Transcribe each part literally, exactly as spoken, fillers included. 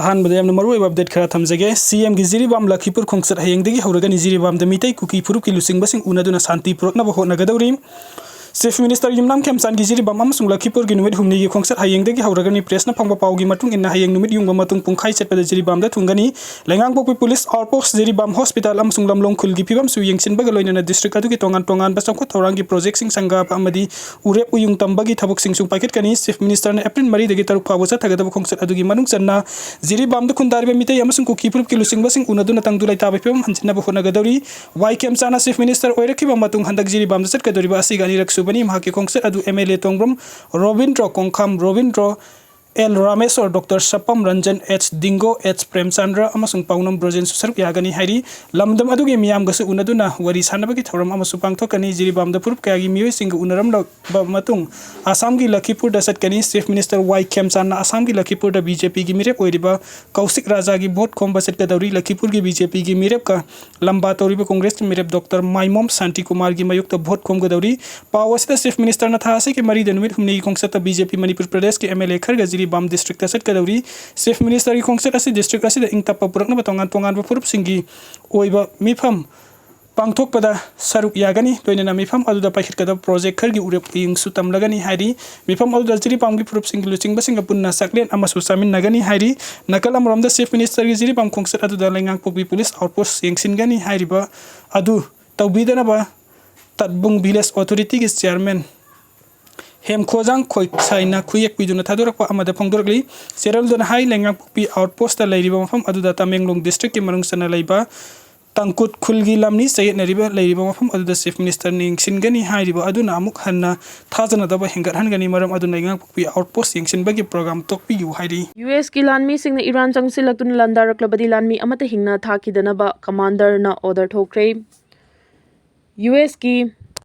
ꯑꯍꯥꯟꯕꯗ ꯌꯥꯝꯅ ꯃꯔꯨꯑꯣꯏꯕ ꯑꯞꯗꯦꯠ ꯈꯔ ꯊꯝꯖꯒꯦ꯫ ꯁꯤ ꯑꯦꯝꯒꯤ ꯖꯤꯔꯤꯕꯥꯝ ꯂꯈꯤꯄꯨꯔ ꯈꯣꯡꯆꯠ ꯍꯌꯦꯡꯗꯒꯤ ꯍꯧꯔꯒꯅꯤ꯫ ꯖꯤꯔꯤꯕꯥꯝꯗ ꯃꯤꯇꯩ ꯀꯨꯀꯤ ꯐꯨꯔꯨꯞꯀꯤ ꯂꯨꯆꯤꯡꯕꯁꯤꯡ ꯎꯅꯗꯨꯅ ꯁꯥꯟꯇꯤ ꯄꯨꯔꯛꯅꯕ ꯍꯣꯠꯅꯒꯗꯧꯔꯤ꯫ ꯆꯤꯐ ꯃꯤꯅꯤꯁꯇꯔ ꯌꯨꯝꯅꯥꯝ ꯈꯦꯝꯆꯥꯟꯒꯤ ꯖꯤꯔꯤꯕꯥꯝ ꯑꯃꯁꯨꯡ ꯂꯈꯤꯄꯨꯔꯒꯤ ꯅꯨꯃꯤꯠ ꯍꯨꯝꯅꯤꯒꯤ ꯈꯣꯡꯆꯠ ꯍꯌꯦꯡꯗꯒꯤ ꯍꯧꯔꯒꯅꯤ꯫ ꯄ꯭ꯔꯦꯁꯅ ꯐꯪꯕ ꯄꯥꯎꯒꯤ ꯃꯇꯨꯡ ꯏꯟꯅ ꯍꯌꯦꯡ ꯅꯨꯃꯤꯠ ꯌꯨꯡꯕ ꯃꯇꯨꯡ ꯄꯨꯡꯈꯥꯏ ꯆꯠꯄꯗ ꯖꯤꯔꯤꯕꯥꯝꯗ ꯊꯨꯡꯒꯅꯤ꯫ ꯂꯩꯉꯥꯡꯄꯣꯛꯄꯤ ꯄꯨꯂꯤꯁ ꯑꯥꯎꯠꯄꯣꯁ, ꯖꯤꯔꯤꯕꯥꯝ ꯍꯣꯁꯄꯤꯇꯥꯜ ꯑꯃꯁꯨꯡ ꯂꯝꯂꯣꯡ ꯈꯨꯜꯒꯤ ꯐꯤꯕꯝꯁꯨ ꯌꯦꯡꯁꯤꯟꯕꯒ ꯂꯣꯏꯅꯅ ꯗꯤꯁꯇ꯭ꯔꯤꯛ ꯑꯗꯨꯒꯤ ꯇꯣꯉꯥꯟ ꯇꯣꯉꯥꯟꯕ ꯆꯥꯎꯈꯠ ꯊꯧꯔꯥꯡꯒꯤ ꯄ꯭ꯔꯣꯖꯦꯛꯁꯤꯡ ꯁꯪꯒꯥꯕ ꯑꯃꯗꯤ ꯎꯔꯦꯞ ꯎꯌꯨꯡ ꯇꯝꯕꯒꯤ ꯊꯕꯛꯁꯤꯡꯁꯨ ꯄꯥꯏꯈꯠꯀꯅꯤ꯫ ꯆꯤꯐ ꯃꯤꯅꯤꯁꯇꯔꯅ ꯑꯦꯄ꯭ꯔꯤꯜ ꯃꯔꯤꯗꯒꯤ ꯇꯔꯨꯛ ꯐꯥꯎꯕ ꯆꯠꯊꯒꯗꯕ ꯈꯣꯡꯆꯠ ꯑꯗꯨꯒꯤ ꯃꯅꯨꯡ ꯆꯟꯅ ꯖꯤꯔꯤꯕꯥꯝꯗ ꯈꯨꯟꯗꯥꯔꯤꯕ ꯃꯤꯇꯩ ꯑꯃꯁꯨꯡ ꯀꯨꯀꯤ ꯐꯨꯔꯨꯞꯀꯤ ꯂꯨꯆꯤꯡꯕꯁꯤꯡ ꯎꯅꯗꯨꯅ ꯇꯪꯗꯨ ꯂꯩꯇꯥꯕꯒꯤ ꯐꯤꯕꯝ ꯍꯟꯖꯤꯟꯅꯕ ꯍꯣꯠꯅꯒꯗꯧꯔꯤ꯫ ꯋꯥꯏ ꯈꯦꯝꯆꯥꯟꯅ ꯆꯤꯐ ꯃꯤꯅꯤꯁꯇꯔ ꯑꯣꯏꯔꯛꯈꯤꯕ ꯃꯇꯨꯡ ꯍꯟꯗꯛ ꯖꯤꯔꯤꯕꯥꯝꯗ ꯆꯠꯀꯗꯧꯔꯤꯕ ꯑꯁꯤꯒ ꯑꯅꯤꯔꯛ ꯁꯨꯕꯅꯤ꯫ ꯃꯍꯥꯛꯀꯤ ꯈꯣꯡꯆꯠ ꯑꯗꯨ M L A Tongbram Robindro, Kongkham Robindro, L Rameshor, doctor Sapam Ranjan, H Dingo, H Premchandra ꯑꯃꯁꯨꯡ ꯄꯥꯎꯅꯝ ꯕ꯭ꯔꯣꯖꯦꯟꯁꯨ ꯁꯔꯨꯛ ꯌꯥꯒꯅꯤ ꯍꯥꯏꯔꯤ꯫ ꯂꯝꯗꯝ ꯑꯗꯨꯒꯤ ꯃꯤꯌꯥꯝꯒꯁꯨ ꯎꯅꯗꯨꯅ ꯋꯥꯔꯤ ꯁꯥꯟꯅꯕꯒꯤ ꯊꯧꯔꯝ ꯑꯃꯁꯨ ꯄꯥꯡꯊꯣꯛꯀꯅꯤ꯫ ꯖꯤꯔꯤꯕꯥꯝꯗ ꯐꯨꯔꯨꯞ ꯀꯌꯥꯒꯤ ꯃꯤꯑꯣꯏꯁꯤꯡꯒ ꯎꯅꯔꯝꯂꯕ ꯃꯇꯨꯡ ꯑꯁꯥꯝꯒꯤ ꯂꯈꯤꯄꯨꯔꯗ ꯆꯠꯀꯅꯤ꯫ ꯆꯤꯐ ꯃꯤꯅꯤꯁꯇꯔ ꯋꯥꯏ ꯈꯦꯝꯆꯥꯟꯅ ꯑꯁꯥꯝꯒꯤ ꯂꯈꯤꯄꯨꯔꯗ ꯕꯤ ꯖꯦ ꯄꯤꯒꯤ ꯃꯤꯔꯦꯞ ꯑꯣꯏꯔꯤꯕ ꯀꯧꯁꯤꯛ ꯔꯥꯖꯥꯒꯤ ꯚꯣꯠ ꯈꯣꯝꯕ ꯆꯠꯀꯗꯧꯔꯤ꯫ ꯂꯈꯤꯄꯨꯔꯒꯤ ꯕꯤ ꯖꯦ ꯄꯤꯒꯤ ꯃꯤꯔꯦꯞꯀ ꯂꯝꯕꯥ ꯇꯧꯔꯤꯕ ꯀꯣꯡꯒ꯭ꯔꯦꯁꯀꯤ ꯃꯤꯔꯦꯞ ꯗꯣꯛꯇꯔ ꯃꯥꯏꯃꯣꯝ ꯁꯥꯟꯇꯤꯀꯨꯃꯥꯔꯒꯤ ꯃꯥꯌꯣꯛꯇ ꯚꯣꯠ ꯈꯣꯝꯒꯗꯧꯔꯤ꯫ ꯄꯥꯎ ꯑꯁꯤꯗ ꯆꯤꯐ ꯃꯤꯅꯤꯁꯇꯔꯅ ꯊꯥ ꯑꯁꯤꯒꯤ ꯃꯔꯤꯗ ꯅꯨꯃꯤꯠ ꯍꯨꯝꯅꯤꯒꯤ ꯈꯣꯡꯆꯠꯇ ꯕꯤ ꯖꯦ ꯄꯤ ꯃꯅꯤꯄꯨꯔ ꯄ꯭ꯔꯗꯦꯁꯀꯤ ꯑꯦꯝ ꯑꯦꯜ ꯑꯦ ꯈꯔꯒ ꯖꯤꯔꯤꯕꯥꯝ ꯗꯤꯁꯇ꯭ꯔꯤꯛꯇ ꯆꯠꯀꯗꯧꯔꯤ꯫ ꯆꯤꯐ ꯃꯤꯅꯤꯁꯇꯔꯒꯤ ꯈꯣꯡꯆꯠ ꯑꯁꯤ ꯗꯤꯁꯇ꯭ꯔꯤꯛ ꯑꯁꯤꯗ ꯏꯪ ꯇꯞꯄ ꯄꯨꯔꯛꯅꯕ ꯇꯣꯉꯥꯟ ꯇꯣꯉꯥꯟꯕ ꯐꯨꯔꯨꯞꯁꯤꯡꯒꯤ ꯑꯣꯏꯕ ꯃꯤꯐꯝ ꯄꯥꯡꯊꯣꯛꯄꯗ ꯁꯔꯨꯛ ꯌꯥꯒꯅꯤ꯫ ꯂꯣꯏꯅꯅ ꯃꯤꯐꯝ ꯑꯗꯨꯗ ꯄꯥꯏꯈꯠꯀꯗꯕ ꯄ꯭ꯔꯣꯖꯦꯛ ꯈꯔꯒꯤ ꯎꯔꯦꯞ ꯎꯌꯨꯡꯁꯨ ꯇꯝꯂꯒꯅꯤ ꯍꯥꯏꯔꯤ꯫ ꯃꯤꯐꯝ ꯑꯗꯨꯗ ꯖꯤꯔꯤꯕꯥꯝꯒꯤ ꯐꯨꯔꯨꯞꯁꯤꯡꯒꯤ ꯂꯨꯆꯤꯡꯕꯁꯤꯡꯒ ꯄꯨꯟꯅ ꯆꯥꯛꯂꯦꯟ ꯑꯃꯁꯨ ꯆꯥꯃꯤꯟꯅꯒꯅꯤ ꯍꯥꯏꯔꯤ꯫ ꯅꯥꯀꯜ ꯑꯃꯔꯣꯝꯗ ꯆꯤꯐ ꯃꯤꯅꯤꯁꯇꯔꯒꯤ ꯖꯤꯔꯤꯕꯥꯝ ꯈꯣꯡꯆꯠ ꯑꯗꯨꯗ ꯂꯩꯉꯥꯛꯄꯣꯛꯄꯤ ꯄꯨꯂꯤꯁ ꯑꯥꯎꯠꯄꯣꯁ ꯌꯦꯡꯁꯤꯟꯒꯅꯤ ꯍꯥꯏꯔꯤꯕ ꯑꯗꯨ ꯇꯧꯕꯤꯗꯅꯕ ꯇꯠꯕꯨꯡ ꯚꯤꯂꯦꯖ ꯑꯣꯊꯣꯔꯤꯇꯤꯒꯤ ꯆꯤꯌꯥꯔꯃꯦꯟ ꯍꯦꯝꯈꯣꯖꯥꯡ ꯈꯣꯏꯁꯥꯏꯅ ꯈꯨꯌꯦꯛ ꯄꯤꯗꯨꯅ ꯊꯥꯗꯣꯔꯛꯄ ꯑꯃꯗ ꯐꯣꯡꯗꯣꯔꯛꯂꯤ꯫ ꯆꯦꯔꯣꯜꯗꯨꯅ ꯍꯥꯏ, ꯂꯩꯉꯥꯛꯄꯣꯛꯄꯤ ꯑꯥꯎꯠꯄꯣꯁꯇ ꯂꯩꯔꯤꯕ ꯃꯐꯝ ꯑꯗꯨꯗ ꯇꯃꯦꯡꯂꯣꯡ ꯗꯤꯁꯇ꯭ꯔꯤꯛꯀꯤ ꯃꯅꯨꯡ ꯆꯟꯅ ꯂꯩꯕ ꯇꯥꯡꯀꯨꯠ ꯈꯨꯜꯒꯤ ꯂꯝꯅꯤ ꯆꯌꯦꯠꯅꯔꯤꯕ ꯂꯩꯔꯤꯕ ꯃꯐꯝ ꯑꯗꯨꯗ ꯆꯤꯐ ꯃꯤꯅꯤꯁꯇꯔꯅ ꯌꯦꯡꯁꯤꯟꯒꯅꯤ ꯍꯥꯏꯔꯤꯕ ꯑꯗꯨꯅ ꯑꯃꯨꯛ ꯍꯟꯅ ꯊꯥꯖꯅꯗꯕ ꯍꯦꯟꯒꯠꯍꯟꯒꯅꯤ꯫ ꯃꯔꯝ ꯑꯗꯨꯅ ꯂꯩꯉꯥꯛꯄꯣꯛꯄꯤ ꯑꯥꯎꯠꯄꯣꯁ ꯌꯦꯡꯁꯤꯟꯕꯒꯤ ꯄ꯭ꯔꯣꯒ꯭ꯔꯥꯝ ꯇꯣꯛꯄꯤꯌꯨ ꯍꯥꯏꯔꯤ꯫ ꯌꯨ ꯑꯦꯁꯀꯤ ꯂꯥꯟꯃꯤꯁꯤꯡꯅ ꯏꯔꯥꯟ ꯆꯪꯁꯤꯜꯂꯛꯇꯨꯅ ꯂꯥꯟꯗꯥꯔꯛꯂꯕꯗꯤ ꯂꯥꯟꯃꯤ ꯑꯃꯠꯇ ꯍꯤꯡꯅ ꯊꯥꯈꯤꯗꯅꯕ ꯀꯃꯥꯟꯗꯔꯅ ꯑꯣꯔꯗꯔ ꯊꯣꯛꯈ꯭ꯔꯦ꯫ ꯌꯨ ꯑꯦꯁꯀꯤ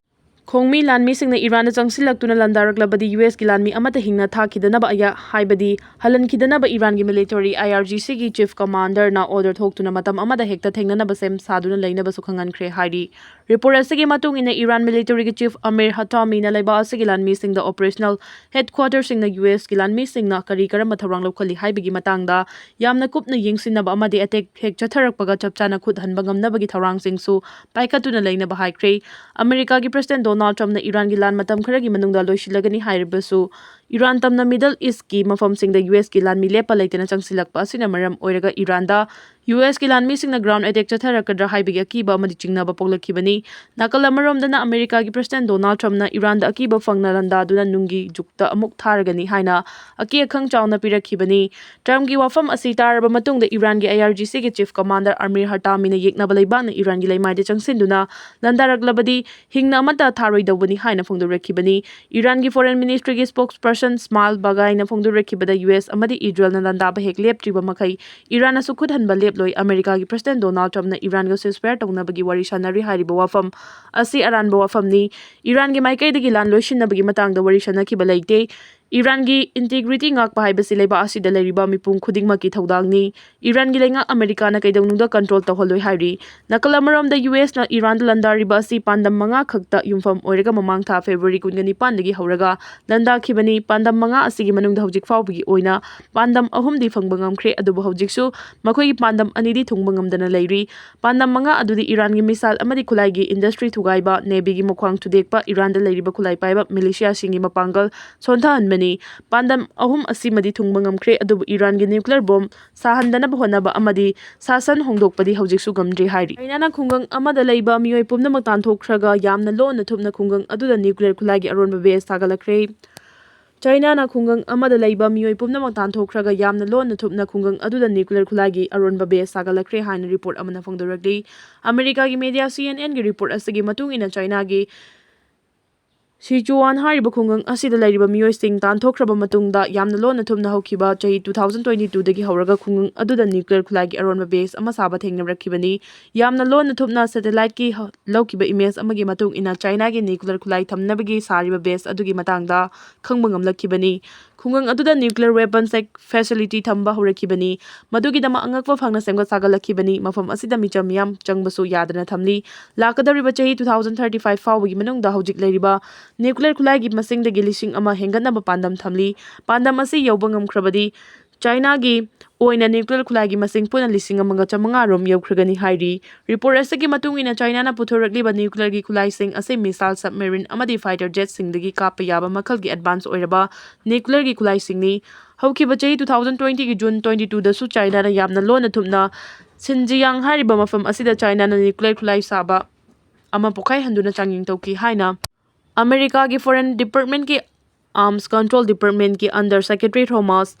ꯈꯣꯡꯃꯤ ꯂꯥꯟꯃꯤꯁꯤꯡꯅ ꯏꯔꯥꯟꯗ ꯆꯪꯁꯤꯜꯂꯛꯇꯨꯅ ꯂꯥꯟꯗꯥꯔꯛꯂꯕꯗꯤ ꯌꯨ ꯑꯦꯁꯀꯤ ꯂꯥꯟꯃꯤ ꯑꯃꯠꯇ ꯍꯤꯡꯅ ꯊꯥꯈꯤꯗꯅꯕ ꯑꯌꯥ-, ꯍꯥꯏꯕꯗꯤ ꯍꯜꯍꯟꯈꯤꯗꯅꯕ ꯏꯔꯥꯟꯒꯤ ꯃꯤꯂꯤꯇꯔꯤ ꯑꯥꯏ ꯑꯥꯔ ꯖꯤ ꯁꯤꯒꯤ ꯆꯤꯐ ꯀꯃꯥꯟꯗꯔꯅ ꯑꯣꯔꯗꯔ ꯊꯣꯛꯇꯨꯅ ꯃꯇꯝ ꯑꯃꯗ ꯍꯦꯛꯇ ꯊꯦꯡꯅꯅꯕ ꯁꯦꯝ ꯁꯥꯗꯨꯅ ꯂꯩꯅꯕꯁꯨ ꯈꯪꯍꯟꯈ꯭ꯔꯦ ꯍꯥꯏꯔꯤ꯫ Report ꯑꯁꯤꯒꯤ ꯃꯇꯨꯡ ꯏꯟꯅ, ꯏꯔꯥꯟ military ꯒꯤ chief ꯑꯃꯤꯔ ꯍꯇꯥꯃꯤꯅ ꯂꯩꯕꯥꯛ ꯑꯁꯤꯒꯤ ꯂꯥꯟꯃꯤꯁꯤꯡꯗ operational headquarter ꯁꯤꯡꯅ ꯌꯨ ꯑꯦꯁ ꯀꯤ ꯂꯥꯟꯃꯤꯁꯤꯡꯅ ꯀꯔꯤ ꯀꯔꯝꯕ ꯊꯧꯔꯥꯡ ꯂꯧꯈꯠꯂꯤ ꯍꯥꯏꯕꯒꯤ ꯃꯇꯥꯡꯗ ꯌꯥꯝꯅ ꯀꯨꯞꯅ ꯌꯦꯡꯁꯤꯟꯅꯕ ꯑꯃꯗꯤ attack ꯍꯦꯛ ꯆꯠꯊꯔꯛꯄꯒ ꯆꯞ ꯆꯥꯅ ꯈꯨꯠ ꯍꯟꯕ ꯉꯝꯅꯕꯒꯤ ꯊꯧꯔꯥꯡꯁꯤꯡꯁꯨ ꯄꯥꯏꯈꯠꯇꯨꯅ ꯂꯩꯅꯕ ꯍꯥꯏꯈ꯭ꯔꯦ꯫ ꯑꯃꯦꯔꯤꯀꯥꯒꯤ President Donald Trump ꯅ ꯏꯔꯥꯟꯒꯤ ꯂꯥꯟ ꯃꯇꯝ ꯈꯔꯒꯤ ꯃꯅꯨꯡꯗ ꯂꯣꯏꯁꯤꯜꯂꯒꯅꯤ ꯍꯥꯏꯔꯕꯁꯨ, ꯏꯔꯥꯟ ꯇꯝꯅ Middle East ꯀꯤ ꯃꯐꯝꯁꯤꯡꯗ ꯌꯨ ꯑꯦꯁ ꯀꯤ ꯂꯥꯟꯃꯤ ꯂꯦꯞꯄ ꯂꯩꯇꯅ ꯆꯪꯁꯤꯜꯂꯛꯄ ꯑꯁꯤꯅ ꯃꯔꯝ ꯑꯣꯏꯔꯒ ꯏꯔꯥꯟꯗ ꯌꯨ ꯑꯦꯁ ꯀꯤ ꯂꯥꯟꯃꯤꯁꯤꯡꯅ ground attack ꯆꯠꯊꯔꯛꯀꯗ꯭ꯔꯥ ꯍꯥꯏꯕꯒꯤ ꯑꯀꯤꯕ ꯑꯃꯗꯤ ꯆꯤꯡꯅꯕ ꯄꯣꯛꯂꯛꯈꯤꯕꯅꯤ꯫ ꯅꯥꯀꯜ ꯑꯃꯔꯣꯝꯗꯅ, ꯑꯃꯦꯔꯤꯀꯥꯒꯤ President Donald Trump ꯅ ꯏꯔꯥꯟꯗ ꯑꯀꯤꯕ ꯐꯪꯅ ꯂꯥꯟꯗꯥꯗꯨꯅ ꯅꯨꯡꯒꯤ ꯖꯨꯛꯇ ꯑꯃꯨꯛ ꯊꯥꯔꯒꯅꯤ ꯍꯥꯏꯅ ꯑꯀꯤ ꯑꯈꯪ ꯆꯥꯎꯅ ꯄꯤꯔꯛꯈꯤꯕꯅꯤ꯫ Trump ꯀꯤ ꯋꯥꯐꯝ ꯑꯁꯤ ꯇꯥꯔꯕ ꯃꯇꯨꯡꯗ, ꯏꯔꯥꯟꯒꯤ ꯑꯥꯏ ꯑꯥꯔ ꯖꯤ ꯁꯤ ꯒꯤ chief commander ꯑꯃꯤꯔ ꯍꯇꯥꯃꯤꯅ ꯌꯦꯛꯅꯕ ꯂꯩꯕꯥꯛꯅ ꯏꯔꯥꯟꯒꯤ ꯂꯩꯃꯥꯏꯗ ꯆꯪꯁꯤꯟꯗꯨꯅ ꯂꯥꯟꯗꯥꯔꯛꯂꯕꯗꯤ ꯍꯤꯡꯅ ꯑꯃꯠꯇ ꯊꯥꯔꯣꯏꯗꯧꯕꯅꯤ ꯍꯥꯏꯅ ꯐꯣꯡꯗꯣꯔꯛꯈꯤꯕꯅꯤ꯫ ꯏꯔꯥꯟꯒꯤ Foreign Ministry ꯒꯤ spokesperson ꯁ꯭ꯃꯥꯏꯜ ꯕꯒꯥꯏꯅ ꯐꯣꯡꯗꯣꯔꯛꯈꯤꯕꯗ, ꯌꯨ ꯑꯦꯁ ꯑꯃꯗꯤ ꯏꯖꯔꯦꯜꯅ ꯂꯥꯟꯗꯥꯕ ꯍꯦꯛ ꯂꯦꯞꯇ꯭ꯔꯤꯕ ꯃꯈꯩ ꯏꯔꯥꯟꯅꯁꯨ ꯈꯨꯠ ꯍꯟꯕ ꯂꯦꯞꯂꯣꯏ꯫ ꯑꯃꯦꯔꯤꯀꯥꯒꯤ President Donald Trump ꯅ ꯏꯔꯥꯟꯒ ceasefire ꯇꯧꯅꯕꯒꯤ ꯋꯥꯔꯤ ꯁꯥꯟꯅꯔꯤ ꯍꯥꯏꯔꯤꯕ ꯋꯥꯐꯝ ꯑꯁꯤ ꯑꯔꯥꯟꯕ ꯋꯥꯐꯝꯅꯤ꯫ ꯏꯔꯥꯟꯒꯤ ꯃꯥꯏꯀꯩꯗꯒꯤ ꯂꯥꯟ ꯂꯣꯏꯁꯤꯟꯅꯕꯒꯤ ꯃꯇꯥꯡꯗ ꯋꯥꯔꯤ ꯁꯥꯟꯅꯈꯤꯕ ꯂꯩꯇꯦ꯫ ꯏꯔꯥꯟꯒꯤ integrity ꯉꯥꯛꯄ ꯍꯥꯏꯕꯁꯤ ꯂꯩꯕꯥꯛ ꯑꯁꯤꯗ ꯂꯩꯔꯤꯕ ꯃꯤꯄꯨꯝ ꯈꯨꯗꯤꯡꯃꯛꯀꯤ ꯊꯧꯗꯥꯡꯅꯤ꯫ ꯏꯔꯥꯟꯒꯤ ꯂꯩꯉꯥꯛ ꯑꯃꯦꯔꯤꯀꯥꯅ ꯀꯩꯗꯧꯅꯨꯡꯗ control ꯇꯧꯍꯜꯂꯣꯏ ꯍꯥꯏꯔꯤ꯫ ꯅꯥꯀꯜ ꯑꯃꯔꯣꯝꯗ, ꯌꯨ ꯑꯦꯁꯅ ꯏꯔꯥꯟꯗ ꯂꯥꯟꯗꯥꯔꯤꯕ ꯑꯁꯤ ꯄꯥꯟꯗꯝ ꯃꯉꯥ ꯈꯛꯇ ꯌꯨꯝꯐꯝ ꯑꯣꯏꯔꯒ ꯃꯃꯥꯡ ꯊꯥ February ꯀꯨꯟꯒ ꯅꯤꯄꯥꯟꯗꯒꯤ ꯍꯧꯔꯒ ꯂꯥꯟꯗꯥꯈꯤꯕꯅꯤ꯫ ꯄꯥꯟꯗꯝ ꯃꯉꯥ ꯑꯁꯤꯒꯤ ꯃꯅꯨꯡꯗ ꯍꯧꯖꯤꯛ ꯐꯥꯎꯕꯒꯤ ꯑꯣꯏꯅ ꯄꯥꯟꯗꯝ ꯑꯍꯨꯝꯗꯤ ꯐꯪꯕ ꯉꯝꯈ꯭ꯔꯦ, ꯑꯗꯨꯕꯨ ꯍꯧꯖꯤꯛꯁꯨ ꯃꯈꯣꯏꯒꯤ ꯄꯥꯟꯗꯝ ꯑꯅꯤꯗꯤ ꯊꯨꯡꯕ ꯉꯝꯗꯅ ꯂꯩꯔꯤ꯫ ꯄꯥꯟꯗꯝ ꯃꯉꯥ ꯑꯗꯨꯗꯤ ꯏꯔꯥꯟꯒꯤ missile ꯑꯃꯗꯤ ꯈꯨꯠꯂꯥꯏꯒꯤ industry ꯊꯨꯒꯥꯏꯕ, Navy ꯒꯤ ꯃꯈ꯭ꯋꯥꯡ ꯊꯨꯗꯦꯛꯄ, ꯏꯔꯥꯟꯗ ꯂꯩꯔꯤꯕ ꯈꯨꯠꯂꯥꯏ ꯄꯥꯏꯕ militiaꯁꯤꯡꯒꯤ ꯃꯄꯥꯡꯒꯜ ꯁꯣꯟꯊꯍꯟꯕꯅꯤ꯫ ꯄꯥꯟꯗꯝ ꯑꯍꯨꯝ ꯑꯁꯤꯃꯗꯤ ꯊꯨꯡꯕ ꯉꯝꯈ꯭ꯔꯦ, ꯑꯗꯨꯕꯨ ꯏꯔꯥꯟꯒꯤ nuclear bomb ꯁꯥꯍꯟꯗꯅꯕ ꯍꯣꯠꯅꯕ ꯑꯃꯗꯤ ꯁꯥꯁꯟ ꯍꯣꯡꯗꯣꯛꯄꯗꯤ ꯍꯧꯖꯤꯛꯁꯨ ꯉꯝꯗ꯭ꯔꯤ ꯍꯥꯏꯔꯤ꯫ ꯆꯥꯏꯅꯥꯅ ꯈꯨꯡꯒꯪ ꯑꯃꯗ ꯂꯩꯕ ꯃꯤꯑꯣꯏ ꯄꯨꯝꯅꯃꯛ ꯇꯥꯟꯊꯣꯛꯈ꯭ꯔꯒ ꯌꯥꯝꯅ ꯂꯣꯟꯅ ꯊꯨꯞꯅ ꯈꯨꯡꯒꯪ ꯑꯗꯨꯗ nuclear ꯈꯨꯠꯂꯥꯏꯒꯤ ꯑꯔꯣꯟꯕ base ꯁꯥꯒꯠꯂꯛꯈ꯭ꯔꯦ꯫ ꯆꯥꯏꯅꯥꯅ ꯈꯨꯡꯒꯪ ꯑꯃꯗ ꯂꯩꯕ ꯃꯤꯑꯣꯏ ꯄꯨꯝꯅꯃꯛ ꯇꯥꯟꯊꯣꯛꯈ꯭ꯔꯒ ꯌꯥꯝꯅ ꯂꯣꯟꯅ ꯊꯨꯞꯅ ꯈꯨꯡꯒꯪ ꯑꯗꯨꯗ nuclear ꯈꯨꯠꯂꯥꯏꯒꯤ ꯑꯔꯣꯟꯕ base ꯁꯥꯒꯠꯂꯛꯈ꯭ꯔꯦ ꯍꯥꯏꯅ report ꯑꯃꯅ ꯐꯣꯡꯗꯣꯔꯛꯂꯤ꯫ ꯑꯃꯦꯔꯤꯀꯥꯒꯤ media C N N ꯒꯤ report ꯑꯁꯤꯒꯤ ꯃꯇꯨꯡ ꯏꯟꯅ, ꯆꯥꯏꯅꯥꯒꯤ ꯁꯤꯆꯨꯋꯥꯟ ꯍꯥꯏꯔꯤꯕ ꯈꯨꯡꯒꯪ ꯑꯁꯤꯗ ꯂꯩꯔꯤꯕ ꯃꯤꯑꯣꯏꯁꯤꯡ ꯇꯥꯟꯊꯣꯛꯈ꯭ꯔꯕ ꯃꯇꯨꯡꯗ, ꯌꯥꯝꯅ ꯂꯣꯟꯅ ꯊꯨꯞꯅ ꯍꯧꯈꯤꯕ ꯆꯍꯤ two thousand twenty two ꯗꯒꯤ ꯍꯧꯔꯒ ꯈꯨꯡꯒꯪ ꯑꯗꯨꯗ nuclear ꯈꯨꯠꯂꯥꯏꯒꯤ ꯑꯔꯣꯟꯕ base ꯑꯃ ꯁꯥꯕ ꯊꯦꯡꯅꯔꯛꯈꯤꯕꯅꯤ꯫ ꯌꯥꯝꯅ ꯂꯣꯟꯅ ꯊꯨꯞꯅ satellite ꯀꯤ ꯍ-, ꯂꯧꯈꯤꯕ image ꯑꯃꯒꯤ ꯃꯇꯨꯡ ꯏꯟꯅ, ꯆꯥꯏꯅꯥꯒꯤ nuclear ꯈꯨꯠꯂꯥꯏ ꯊꯝꯅꯕꯒꯤ ꯁꯥꯔꯤꯕ base ꯑꯗꯨꯒꯤ ꯃꯇꯥꯡꯗ ꯈꯪꯕ ꯉꯝꯂꯛꯈꯤꯕꯅꯤ꯫ ꯈꯨꯡꯒꯪ ꯑꯗꯨꯗ nuclear weapon sec-, facility ꯊꯝꯕ ꯍꯧꯔꯛꯈꯤꯕꯅꯤ꯫ ꯃꯗꯨꯒꯤꯗꯃꯛ ꯑꯉꯛꯄ ꯐꯪꯅ ꯁꯦꯝꯒꯠ ꯁꯥꯒꯠꯂꯛꯈꯤꯕꯅꯤ꯫ ꯃꯐꯝ ꯑꯁꯤꯗ ꯃꯤꯆꯝ ꯃꯤꯌꯥꯝ ꯆꯪꯕꯁꯨ ꯌꯥꯗꯅ ꯊꯝꯂꯤ꯫ ꯂꯥꯛꯀꯗꯧꯔꯤꯕ ꯆꯍꯤ two thousand thirty five ꯐꯥꯎꯕꯒꯤ ꯃꯅꯨꯡꯗ ꯍꯧꯖꯤꯛ ꯂꯩꯔꯤꯕ nuclear ꯈꯨꯠꯂꯥꯏꯒꯤ ꯃꯁꯤꯡꯗꯒꯤ ꯂꯤꯁꯤꯡ ꯑꯃ ꯍꯦꯟꯒꯠꯅꯕ ꯄꯥꯟꯗꯝ ꯊꯝꯂꯤ꯫ ꯄꯥꯟꯗꯝ ꯑꯁꯤ ꯌꯧꯕ ꯉꯝꯈ꯭ꯔꯕꯗꯤ, ꯆꯥꯏꯅꯥꯒꯤ ꯑꯣꯏꯅ nuclear ꯈꯨꯠꯂꯥꯏꯒꯤ ꯃꯁꯤꯡ ꯄꯨꯟꯅ ꯂꯤꯁꯤꯡ ꯑꯃꯒ ꯆꯥꯃꯉꯥ ꯔꯣꯝ ꯌꯧꯈ꯭ꯔꯒꯅꯤ ꯍꯥꯏꯔꯤ꯫ Report ꯑꯁꯤꯒꯤ ꯃꯇꯨꯡ ꯏꯟꯅ, ꯆꯥꯏꯅꯥꯅ ꯄꯨꯊꯣꯔꯛꯂꯤꯕ nuclear ꯒꯤ ꯈꯨꯠꯂꯥꯏꯁꯤꯡ ꯑꯁꯤ missile, submarine ꯑꯃꯗꯤ fighter jet ꯁꯤꯡꯗꯒꯤ ꯀꯥꯞꯄ ꯌꯥꯕ ꯃꯈꯜꯒꯤ advance ꯑꯣꯏꯔꯕ nuclear ꯒꯤ ꯈꯨꯠꯂꯥꯏꯁꯤꯡꯅꯤ꯫ ꯍꯧꯈꯤꯕ ꯆꯍꯤ two thousand twenty ꯒꯤ June twenty two ꯗꯁꯨ ꯆꯥꯏꯅꯥꯅ ꯌꯥꯝꯅ ꯂꯣꯟꯅ ꯊꯨꯞꯅ ꯁꯤꯟꯖꯤꯌꯥꯡ ꯍꯥꯏꯔꯤꯕ ꯃꯐꯝ ꯑꯁꯤꯗ ꯆꯥꯏꯅꯥꯅ nuclear ꯈꯨꯠꯂꯥꯏ ꯁꯥꯕ ꯑꯃ ꯄꯣꯈꯥꯏꯍꯟꯗꯨꯅ ꯆꯥꯡꯌꯦꯡ ꯇꯧꯈꯤ ꯍꯥꯏꯅ ꯑꯃꯦꯔꯤꯀꯥꯒꯤ Foreign Department ꯀꯤ Arms Control Department ꯀꯤ Under Secretary Thomas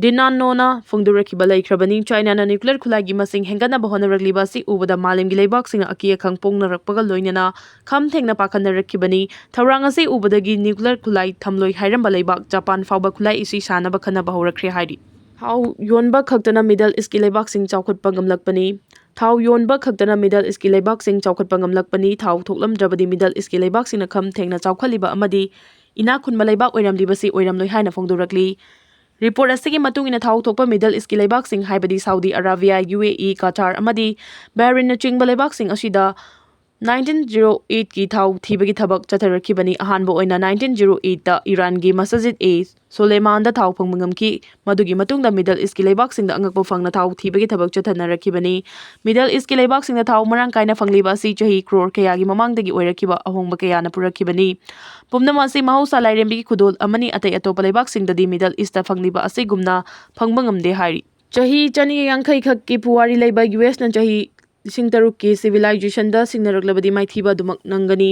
ꯗꯤꯅꯥꯅꯣꯅ ꯐꯣꯡꯗꯣꯔꯛꯈꯤꯕ ꯂꯩꯈ꯭ꯔꯕꯅꯤ꯫ ꯆꯥꯏꯅꯥꯅ nuclear ꯈꯨꯠꯂꯥꯏꯒꯤ ꯃꯁꯤꯡ ꯍꯦꯟꯒꯠꯅꯕ ꯍꯣꯠꯅꯔꯛꯂꯤꯕ ꯑꯁꯤ ꯎꯕꯗ ꯃꯥꯂꯦꯝꯒꯤ ꯂꯩꯕꯥꯛꯁꯤꯡꯅ ꯑꯀꯤ ꯑꯈꯪ ꯐꯣꯡꯅꯔꯛꯄꯒ ꯂꯣꯏꯅꯅ ꯈꯝ ꯊꯦꯡꯅ ꯄꯥꯈꯠꯅꯔꯛꯈꯤꯕꯅꯤ꯫ ꯊꯧꯔꯥꯡ ꯑꯁꯤ ꯎꯕꯗꯒꯤ nuclear ꯈꯨꯠꯂꯥꯏ ꯊꯝꯂꯣꯏ ꯍꯥꯏꯔꯝꯕ ꯂꯩꯕꯥꯛ ꯖꯄꯥꯟ ꯐꯥꯎꯕ ꯈꯨꯠꯂꯥꯏ ꯑꯁꯤ ꯁꯥꯅꯕ ꯈꯟꯅꯕ ꯍꯧꯔꯛꯈ꯭ꯔꯦ ꯍꯥꯏꯔꯤ꯫ ꯊꯥꯎ ꯌꯣꯟꯕ ꯈꯛꯇꯅ Middle East ꯀꯤ ꯂꯩꯕꯥꯛꯁꯤꯡ ꯆꯥꯎꯈꯠꯄ ꯉꯝꯂꯛꯄꯅꯤ꯫ ꯊꯥꯎ ꯌꯣꯟꯕ ꯈꯛꯇꯅ Middle East ꯀꯤ ꯂꯩꯕꯥꯛꯁꯤꯡ ꯆꯥꯎꯈꯠꯄ ꯉꯝꯂꯛꯄꯅꯤ꯫ ꯊꯥꯎ ꯊꯣꯛꯂꯝꯗ꯭ꯔꯕꯗꯤ Middle East ꯀꯤ ꯂꯩꯕꯥꯛꯁꯤꯡꯅ ꯈꯝ ꯊꯦꯡꯅ ꯆꯥꯎꯈꯠꯂꯤꯕ ꯑꯃꯗꯤ ꯏꯅꯥꯛ ꯈꯨꯟꯕ ꯂꯩꯕꯥꯛ ꯑꯣꯏꯔꯝꯂꯤꯕꯁꯤ ꯑꯣꯏꯔꯝꯂꯣꯏ ꯍꯥꯏꯅ ꯐꯣꯡꯗꯣꯔꯛꯂꯤ꯫ Report ꯑꯁꯤꯒꯤ ꯃꯇꯨꯡ ꯏꯟꯅ, ꯊꯥꯎ ꯊꯣꯛꯄ Middle East ꯀꯤ ꯂꯩꯕꯥꯛꯁꯤꯡ, ꯍꯥꯏꯕꯗꯤ Saudi Arabia, U A E, Qatar ꯑꯃꯗꯤ Bahrain ꯅꯆꯤꯡꯕ ꯂꯩꯕꯥꯛꯁꯤꯡ ꯑꯁꯤꯗ nineteen zero eight ꯀꯤ ꯊꯥꯎ ꯊꯤꯕꯒꯤ ꯊꯕꯛ ꯆꯠꯊꯔꯛꯈꯤꯕꯅꯤ꯫ ꯑꯍꯥꯟꯕ ꯑꯣꯏꯅ nineteen zero eight ꯇ ꯏꯔꯥꯟꯒꯤ ꯃꯁꯖꯤꯗ ꯑꯦ ꯁꯨꯂꯦꯃꯥꯟꯗ ꯊꯥꯎ ꯐꯪꯕ ꯉꯝꯈꯤ꯫ ꯃꯗꯨꯒꯤ ꯃꯇꯨꯡꯗ Middle East ꯀꯤ ꯂꯩꯕꯥꯛꯁꯤꯡꯗ ꯑꯉꯛꯄ ꯐꯪꯅ ꯊꯥꯎ ꯊꯤꯕꯒꯤ ꯊꯕꯛ ꯆꯠꯊꯅꯔꯛꯈꯤꯕꯅꯤ꯫ Middle East ꯀꯤ ꯂꯩꯕꯥꯛꯁꯤꯡꯗ ꯊꯥꯎ ꯃꯔꯥꯡ ꯀꯥꯏꯅ ꯐꯪꯂꯤꯕ ꯑꯁꯤ ꯆꯍꯤ crore ꯀꯌꯥꯒꯤ ꯃꯃꯥꯡꯗꯒꯤ ꯑꯣꯏꯔꯛꯈꯤꯕ ꯑꯍꯣꯡꯕ ꯀꯌꯥꯅ ꯄꯨꯔꯛꯈꯤꯕꯅꯤ꯫ ꯄꯨꯝꯅꯃꯛ ꯑꯁꯤ ꯃꯍꯧꯁꯥ ꯂꯥꯏꯔꯦꯝꯕꯤꯒꯤ ꯈꯨꯗꯣꯜ ꯑꯃꯅꯤ, ꯑꯇꯩ ꯑꯇꯣꯞꯄ ꯂꯩꯕꯥꯛꯁꯤꯡꯗꯗꯤ Middle East ꯇ ꯐꯪꯂꯤꯕ ꯑꯁꯤꯒꯨꯝꯅ ꯐꯪꯕ ꯉꯝꯗꯦ ꯍꯥꯏꯔꯤ꯫ ꯆꯍꯤ ꯆꯅꯤ ꯌꯥꯡꯈꯩ ꯈꯛꯀꯤ ꯄꯨꯋꯥꯔꯤ ꯂꯩꯕ U S ꯅ ꯆꯍꯤ ꯂꯤꯁꯤꯡ ꯇꯔꯨꯛꯀꯤ civilization ꯗ ꯁꯤꯡꯅꯔꯛꯂꯕꯗꯤ ꯃꯥꯏꯊꯤꯕ ꯑꯗꯨꯃꯛ ꯅꯪꯒꯅꯤ꯫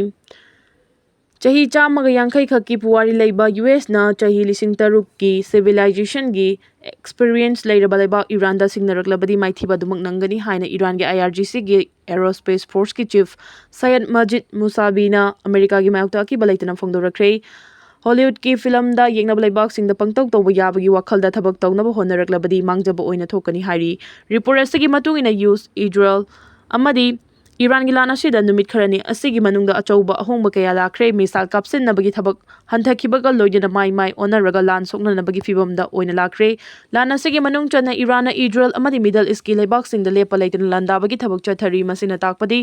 ꯆꯍꯤ ꯆꯥꯝꯃꯒ ꯌꯥꯡꯈꯩ ꯈꯛꯀꯤ ꯄꯨꯋꯥꯔꯤ ꯂꯩꯕ ꯌꯨ ꯑꯦꯁꯅ ꯆꯍꯤ ꯂꯤꯁꯤꯡ ꯇꯔꯨꯛꯀꯤ ꯁꯤꯚꯤꯂꯥꯏꯖꯦꯁꯟꯒꯤ ꯑꯦꯛꯁꯄꯤꯔꯤꯌꯦꯟꯁ ꯂꯩꯔꯕ ꯂꯩꯕꯥꯛ ꯏꯔꯥꯟꯗ ꯁꯤꯡꯅꯔꯛꯂꯕꯗꯤ ꯃꯥꯏꯊꯤꯕ ꯑꯗꯨꯃꯛ ꯅꯪꯒꯅꯤ ꯍꯥꯏꯅ ꯏꯔꯥꯟꯒꯤ ꯑꯥꯏ ꯑꯥꯔ ꯖꯤ ꯁꯤꯒꯤ ꯑꯦꯔꯣꯁ꯭ꯄꯦꯁ ꯐꯣꯔꯁꯀꯤ ꯆꯤꯐ ꯁꯌꯗ ꯃꯖꯤꯗ ꯃꯨꯁꯥꯕꯤꯅ ꯑꯃꯦꯔꯤꯀꯥꯒꯤ ꯃꯥꯌꯣꯛꯇ ꯑꯀꯤꯕ ꯂꯩꯇꯅ ꯐꯣꯡꯗꯣꯔꯛꯈ꯭ꯔꯦ꯫ ꯍꯣꯂꯤꯋꯨꯗꯀꯤ ꯐꯤꯂꯝꯗ ꯌꯦꯡꯅꯕ ꯂꯩꯕꯥꯛꯁꯤꯡꯗ ꯄꯪꯇꯧ ꯇꯧꯕ ꯌꯥꯕꯒꯤ ꯋꯥꯈꯜꯗ ꯊꯕꯛ ꯇꯧꯅꯕ ꯍꯣꯠꯅꯔꯛꯂꯕꯗꯤ ꯃꯥꯡꯖꯕ ꯑꯣꯏꯅ ꯊꯣꯛꯀꯅꯤ ꯍꯥꯏꯔꯤ꯫ ꯔꯤꯄꯣꯔꯠ ꯑꯁꯤꯒꯤ ꯃꯇꯨꯡ ꯏꯟꯅ ꯌꯨ ꯑꯦꯁ, ꯏꯖꯔꯦꯜ ꯑꯃꯗꯤ ꯏꯔꯥꯟꯒꯤ ꯂꯥꯟ ꯑꯁꯤꯗ ꯅꯨꯃꯤꯠ ꯈꯔꯅꯤ ꯑꯁꯤꯒꯤ ꯃꯅꯨꯡꯗ ꯑꯆꯧꯕ ꯑꯍꯣꯡꯕ ꯀꯌꯥ ꯂꯥꯛꯈ꯭ꯔꯦ꯫ ꯃꯤꯁꯥꯏꯜ ꯀꯥꯞꯁꯤꯟꯅꯕꯒꯤ ꯊꯕꯛ ꯍꯟꯊꯈꯤꯕꯒ ꯂꯣꯏꯅꯅ ꯃꯥꯏ ꯃꯥꯏ ꯑꯣꯟꯅꯔꯒ ꯂꯥꯟ ꯁꯣꯛꯅꯅꯕꯒꯤ ꯐꯤꯚꯝꯗ ꯑꯣꯏꯅ ꯂꯥꯛꯈ꯭ꯔꯦ꯫ ꯂꯥꯟ ꯑꯁꯤꯒꯤ ꯃꯅꯨꯡ ꯆꯟꯅ ꯏꯔꯥꯟꯅ ꯏꯖꯔꯦꯜ ꯑꯃꯗꯤ ꯃꯤꯗꯜ ꯏꯁꯀꯤ ꯂꯩꯕꯥꯛꯁꯤꯡꯗ ꯂꯦꯞꯄ ꯂꯩꯇꯅ ꯂꯥꯟꯗꯥꯕꯒꯤ ꯊꯕꯛ ꯆꯠꯊꯔꯤ꯫ ꯃꯁꯤꯅ ꯇꯥꯛꯄꯗꯤ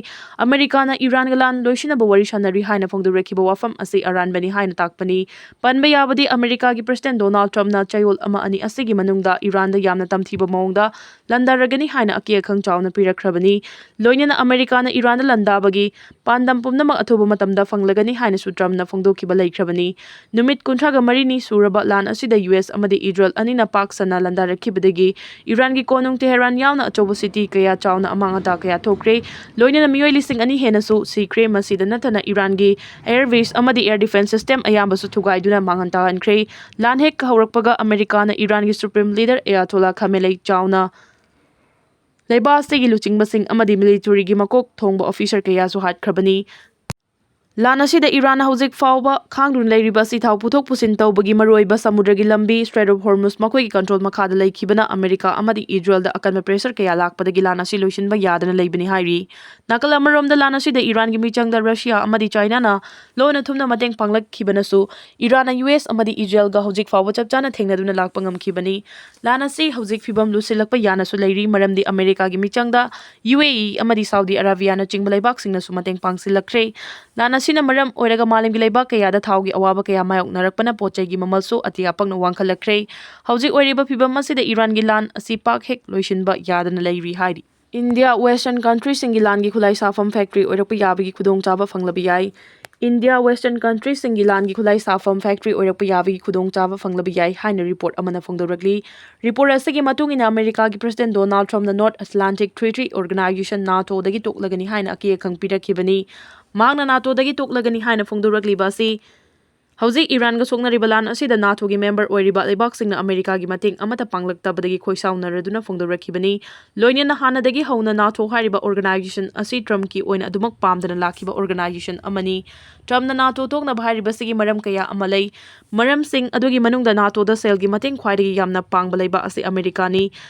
ꯑꯃꯦꯔꯤꯀꯥꯅ ꯏꯔꯥꯟꯒ ꯂꯥꯟ ꯂꯣꯏꯁꯤꯟꯅꯕ ꯋꯥꯔꯤ ꯁꯥꯟꯅꯔꯤ ꯍꯥꯏꯅ ꯐꯣꯡꯗꯣꯔꯛꯈꯤꯕ ꯋꯥꯐꯝ ꯑꯁꯤ ꯑꯔꯥꯟꯕꯅꯤ ꯍꯥꯏꯅ ꯇꯥꯛꯄꯅꯤ꯫ ꯄꯟꯕ ꯌꯥꯕꯗꯤ ꯑꯃꯦꯔꯤꯀꯥꯒꯤ ꯄ꯭ꯔꯁꯤꯗꯦꯟ ꯗꯣꯅꯥꯜꯗ ꯇ꯭ꯔꯝꯞꯅ ꯆꯌꯣꯜ ꯑꯃ ꯑꯅꯤ ꯑꯁꯤꯒꯤ ꯃꯅꯨꯡꯗ ꯏꯔꯥꯟꯗ ꯌꯥꯝꯅ ꯇꯝꯊꯤꯕ ꯃꯑꯣꯡꯗ ꯂꯥꯟꯗꯥꯔꯒꯅꯤ ꯍꯥꯏꯅ ꯑꯀꯤ ꯑꯈꯪ ꯆꯥꯎꯅ ꯄꯤꯔꯛꯈ꯭ꯔꯕꯅꯤ꯫ ꯂꯣꯏꯅꯅ ꯑꯃꯦꯔꯤꯀꯥꯅ ꯏꯔꯥꯟꯗ ꯂꯥꯟꯗꯥꯕꯒꯤ ꯄꯥꯟꯗꯝ ꯄꯨꯝꯅꯃꯛ ꯑꯊꯨꯕ ꯃꯇꯝꯗ ꯐꯪꯂꯒꯅꯤ ꯍꯥꯏꯅꯁꯨ ꯇ꯭ꯔꯝꯞꯅ ꯐꯣꯡꯗꯣꯛꯈꯤꯕ ꯂꯩꯈ꯭ꯔꯕꯅꯤ꯫ ꯅꯨꯃꯤꯠ ꯀꯨꯟꯊ꯭ꯔꯥꯒ ꯃꯔꯤꯅꯤ ꯁꯨꯔꯕ ꯂꯥꯟ ꯑꯁꯤꯗ ꯌꯨ ꯑꯦꯁ ꯑꯃꯗꯤ ꯏꯖꯔꯦꯜ ꯑꯅꯤꯅ ꯄꯥꯛ ꯁꯟꯅ ꯂꯥꯟꯗꯥꯔꯛꯈꯤꯕꯗꯒꯤ ꯏꯔꯥꯟꯒꯤ ꯀꯣꯅꯨꯡ ꯇꯦꯍꯔꯥꯟ ꯌꯥꯎꯅ ꯑꯆꯧꯕ ꯁꯤꯇꯤ ꯀꯌꯥ ꯆꯥꯎꯅ ꯑꯃꯥꯡ ꯑꯇꯥ ꯀꯌꯥ ꯊꯣꯛꯈ꯭ꯔꯦ꯫ ꯂꯣꯏꯅꯅ ꯃꯤꯑꯣꯏ ꯂꯤꯁꯤꯡ ꯑꯅꯤ ꯍꯦꯟꯅꯁꯨ ꯁꯤꯈ꯭ꯔꯦ꯫ ꯃꯁꯤꯗ ꯅꯠꯇꯅ ꯏꯔꯥꯟꯒꯤ ꯑꯦꯌꯔ ꯕꯦꯁ ꯑꯃꯗꯤ ꯑꯦꯌꯔ ꯗꯤꯐꯦꯟꯁ ꯁꯤꯁꯇꯦꯝ ꯑꯌꯥꯝꯕꯁꯨ ꯊꯨꯒꯥꯏꯗꯨꯅ ꯃꯥꯡꯍꯟ ꯇꯥꯛꯍꯟꯈ꯭ꯔꯦ꯫ ꯂꯥꯟ ꯍꯦꯛ ꯍꯧꯔꯛꯄꯒ ꯑꯃꯦꯔꯤꯀꯥꯅ ꯏꯔꯥꯟꯒꯤ ꯁꯨꯄ꯭ꯔꯤꯝ ꯂꯤꯗꯔ ꯑꯌꯥꯇꯣꯂꯥ ꯈꯥꯃꯦꯂꯩ ꯆꯥꯎꯅ ꯂꯩꯕꯥꯛ ꯑꯁꯤꯒꯤ ꯂꯨꯆꯤꯡꯕꯁꯤꯡ ꯑꯃꯗꯤ ꯃꯤꯂꯤꯇꯔꯤꯒꯤ ꯃꯀꯣꯛ ꯊꯣꯡꯕ ꯑꯣꯐꯤꯁꯔ ꯀꯌꯥꯁꯨ ꯍꯥꯠꯈ꯭ꯔꯕꯅꯤ꯫ ꯂꯥꯟ ꯑꯁꯤꯗ ꯏꯔꯥꯟꯅ ꯍꯧꯖꯤꯛ ꯐꯥꯎꯕ ꯈꯥꯡꯗꯨꯅ ꯂꯩꯔꯤꯕ ꯑꯁꯤ ꯊꯥꯎ ꯄꯨꯊꯣꯛ ꯄꯨꯁꯤꯟ ꯇꯧꯕꯒꯤ ꯃꯔꯨꯑꯣꯏꯕ ꯁꯃꯨꯗ꯭ꯔꯒꯤ ꯂꯝꯕꯤ ꯁ꯭ꯇ꯭ꯔꯦꯠ ꯑꯣꯐ ꯍꯣꯔꯃꯨꯖ ꯃꯈꯣꯏꯒꯤ ꯀꯟꯇ꯭ꯔꯣꯜ ꯃꯈꯥꯗ ꯂꯩꯈꯤꯕꯅ ꯑꯃꯦꯔꯤꯀꯥ ꯑꯃꯗꯤ ꯏꯖꯔꯦꯜꯗ ꯑꯀꯟꯕ ꯄ꯭ꯔꯦꯁꯔ ꯀꯌꯥ ꯂꯥꯛꯄꯗꯒꯤ ꯂꯥꯟ ꯑꯁꯤ ꯂꯣꯏꯁꯤꯟꯕ ꯌꯥꯗꯅ ꯂꯩꯕꯅꯤ ꯍꯥꯏꯔꯤ꯫ ꯅꯥꯀꯜ ꯑꯃꯔꯣꯝꯗ ꯂꯥꯟ ꯑꯁꯤꯗ ꯏꯔꯥꯟꯒꯤ ꯃꯤꯆꯪꯗ ꯔꯁꯤꯌꯥ ꯑꯃꯗꯤ ꯆꯥꯏꯅꯥꯅ ꯂꯣꯟꯅ ꯊꯨꯝꯅ ꯃꯇꯦꯡ ꯄꯥꯡꯂꯛꯈꯤꯕꯅꯁꯨ ꯏꯔꯥꯟꯅ ꯌꯨ ꯑꯦꯁ ꯑꯃꯗꯤ ꯏꯖꯔꯦꯜꯒ ꯍꯧꯖꯤꯛ ꯐꯥꯎꯕ ꯆꯞ ꯆꯥꯅ ꯊꯦꯡꯅꯗꯨꯅ ꯂꯥꯛꯄ ꯉꯝꯈꯤꯕꯅꯤ꯫ ꯂꯥꯟ ꯑꯁꯤ ꯍꯧꯖꯤꯛ ꯐꯤꯕꯝ ꯂꯨꯁꯤꯜꯂꯛꯄ ꯌꯥꯅꯁꯨ ꯂꯩꯔꯤ, ꯃꯔꯝꯗꯤ ꯑꯃꯦꯔꯤꯀꯥꯒꯤ ꯃꯤꯆꯪꯗ ꯌꯨ ꯑꯦ ꯏ ꯑꯃꯗꯤ ꯁꯥꯎꯗꯤ ꯑꯔꯥꯕꯤꯌꯥꯅꯆꯤꯡꯕ ꯂꯩꯕꯥꯛꯁꯤꯡꯅꯁꯨ ꯃꯇꯦꯡ ꯄꯥꯡꯁꯤꯜꯂꯛꯈ꯭ꯔꯦ꯫ ꯂꯥꯟ ꯑꯁꯤꯅ ꯃꯔꯝ ꯑꯣꯏꯔꯒ ꯃꯥꯂꯦꯝꯒꯤ ꯂꯩꯕꯥꯛ ꯀꯌꯥꯗ ꯊꯥꯎꯒꯤ ꯑꯋꯥꯕ ꯀꯌꯥ ꯃꯥꯌꯣꯛꯅꯔꯛꯄꯅ ꯄꯣꯠ ꯆꯩꯒꯤ ꯃꯃꯜꯁꯨ ꯑꯇꯤꯌꯥ ꯄꯛꯅ ꯋꯥꯡꯈꯠꯂꯛꯈ꯭ꯔꯦ꯫ ꯍꯧꯖꯤꯛ ꯑꯣꯏꯔꯤꯕ ꯐꯤꯕꯝ ꯑꯁꯤꯗ ꯏꯔꯥꯟꯒꯤ ꯂꯥꯟ ꯑꯁꯤ ꯄꯥꯛ ꯍꯦꯛ ꯂꯣꯏꯁꯤꯟꯕ ꯌꯥꯗꯅ ꯂꯩꯔꯤ ꯍꯥꯏꯔꯤ꯫ ꯏꯟꯗꯤꯌꯥ ꯋꯦꯁꯇꯔꯟ ꯀꯟꯇ꯭ꯔꯤꯁꯤꯡꯒꯤ ꯂꯥꯟꯒꯤ ꯈꯨꯠꯂꯥꯏ ꯁꯥꯐꯝ ꯐꯦꯛꯇ꯭ꯔꯤ ꯑꯣꯏꯔꯛꯄ ꯌꯥꯕꯒꯤ ꯈꯨꯗꯣꯡꯆꯥꯕ ꯐꯪꯂꯕ ꯌꯥꯏ꯫ ꯏꯟꯗꯤꯌꯥ ꯋꯦꯁꯇꯔꯟ ꯀꯟꯇ꯭ꯔꯤꯁꯤꯡꯒꯤ ꯂꯥꯟꯒꯤ ꯈꯨꯠꯂꯥꯏ ꯁꯥꯐꯝ ꯐꯦꯛꯇ꯭ꯔꯤ ꯑꯣꯏꯔꯛꯄ ꯌꯥꯕꯒꯤ ꯈꯨꯗꯣꯡꯆꯥꯕ ꯐꯪꯂꯕ ꯌꯥꯏ ꯍꯥꯏꯅ ꯔꯤꯄꯣꯔꯠ ꯑꯃꯅ ꯐꯣꯡꯗꯣꯔꯛꯂꯤ꯫ ꯔꯤꯄꯣꯔꯠ ꯑꯁꯤꯒꯤ ꯃꯇꯨꯡ ꯏꯟꯅ ꯑꯃꯦꯔꯤꯀꯥꯒꯤ ꯄ꯭ꯔꯁꯤꯗꯦꯟꯠ ꯗꯣꯅꯥꯜꯗ ꯇ꯭ꯔꯝꯞꯅ ꯅꯣꯔꯊ ꯑꯦꯠꯂꯥꯟꯇꯤꯛ ꯇ꯭ꯔꯤꯇꯤ ꯑꯣꯔꯒꯅꯥꯏꯖꯦꯁꯟ ꯅꯥꯇꯣꯗꯒꯤ ꯇꯣꯛꯂꯒꯅꯤ ꯍꯥꯏꯅ ꯑꯀꯤ ꯑꯈꯪ ꯄꯤꯔꯛꯈꯤꯕꯅꯤ꯫ ꯃꯍꯥꯛꯅ ꯅꯥꯇꯣꯗꯒꯤ ꯇꯣꯛꯂꯒꯅꯤ ꯍꯥꯏꯅ ꯐꯣꯡꯗꯣꯔꯛꯂꯤꯕ ꯑꯁꯤ ꯍꯧꯖꯤꯛ ꯏꯔꯥꯟꯒ ꯁꯣꯛꯅꯔꯤꯕ ꯂꯥꯟ ꯑꯁꯤꯗ ꯅꯥꯇꯣꯒꯤ ꯃꯦꯝꯕꯔ ꯑꯣꯏꯔꯤꯕ ꯂꯩꯕꯥꯛꯁꯤꯡꯅ ꯑꯃꯦꯔꯤꯀꯥꯒꯤ ꯃꯇꯦꯡ ꯑꯃꯠꯇ ꯄꯥꯡꯂꯛꯇꯕꯗꯒꯤ ꯈꯣꯏꯁꯥꯎꯅꯔꯗꯨꯅ ꯐꯣꯡꯗꯣꯔꯛꯈꯤꯕꯅꯤ꯫ ꯂꯣꯏꯅꯅ ꯍꯥꯟꯅꯗꯒꯤ ꯍꯧꯅ ꯅꯥꯇꯣ ꯍꯥꯏꯔꯤꯕ ꯑꯣꯔꯒꯅꯥꯏꯖꯦꯁꯟ ꯑꯁꯤ ꯇ꯭ꯔꯝꯞꯀꯤ ꯑꯣꯏꯅ ꯑꯗꯨꯃꯛ ꯄꯥꯝꯗꯅ ꯂꯥꯛꯈꯤꯕ ꯑꯣꯔꯒꯅꯥꯏꯖꯦꯁꯟ ꯑꯃꯅꯤ꯫ ꯇ꯭ꯔꯝꯞꯅ ꯅꯥꯇꯣ ꯇꯣꯛꯅꯕ ꯍꯥꯏꯔꯤꯕꯁꯤꯒꯤ ꯃꯔꯝ ꯀꯌꯥ ꯑꯃ ꯂꯩ꯫ ꯃꯔꯝꯁꯤꯡ ꯑꯗꯨꯒꯤ ꯃꯅꯨꯡꯗ ꯅꯥꯇꯣꯗ ꯁꯦꯜꯒꯤ ꯃꯇꯦꯡ ꯈ꯭ꯋꯥꯏꯗꯒꯤ ꯌꯥꯝꯅ ꯄꯥꯡꯕ ꯂꯩꯕꯥꯛ ꯑꯁꯤ ꯑꯃꯦꯔꯤꯀꯥꯅꯤ꯫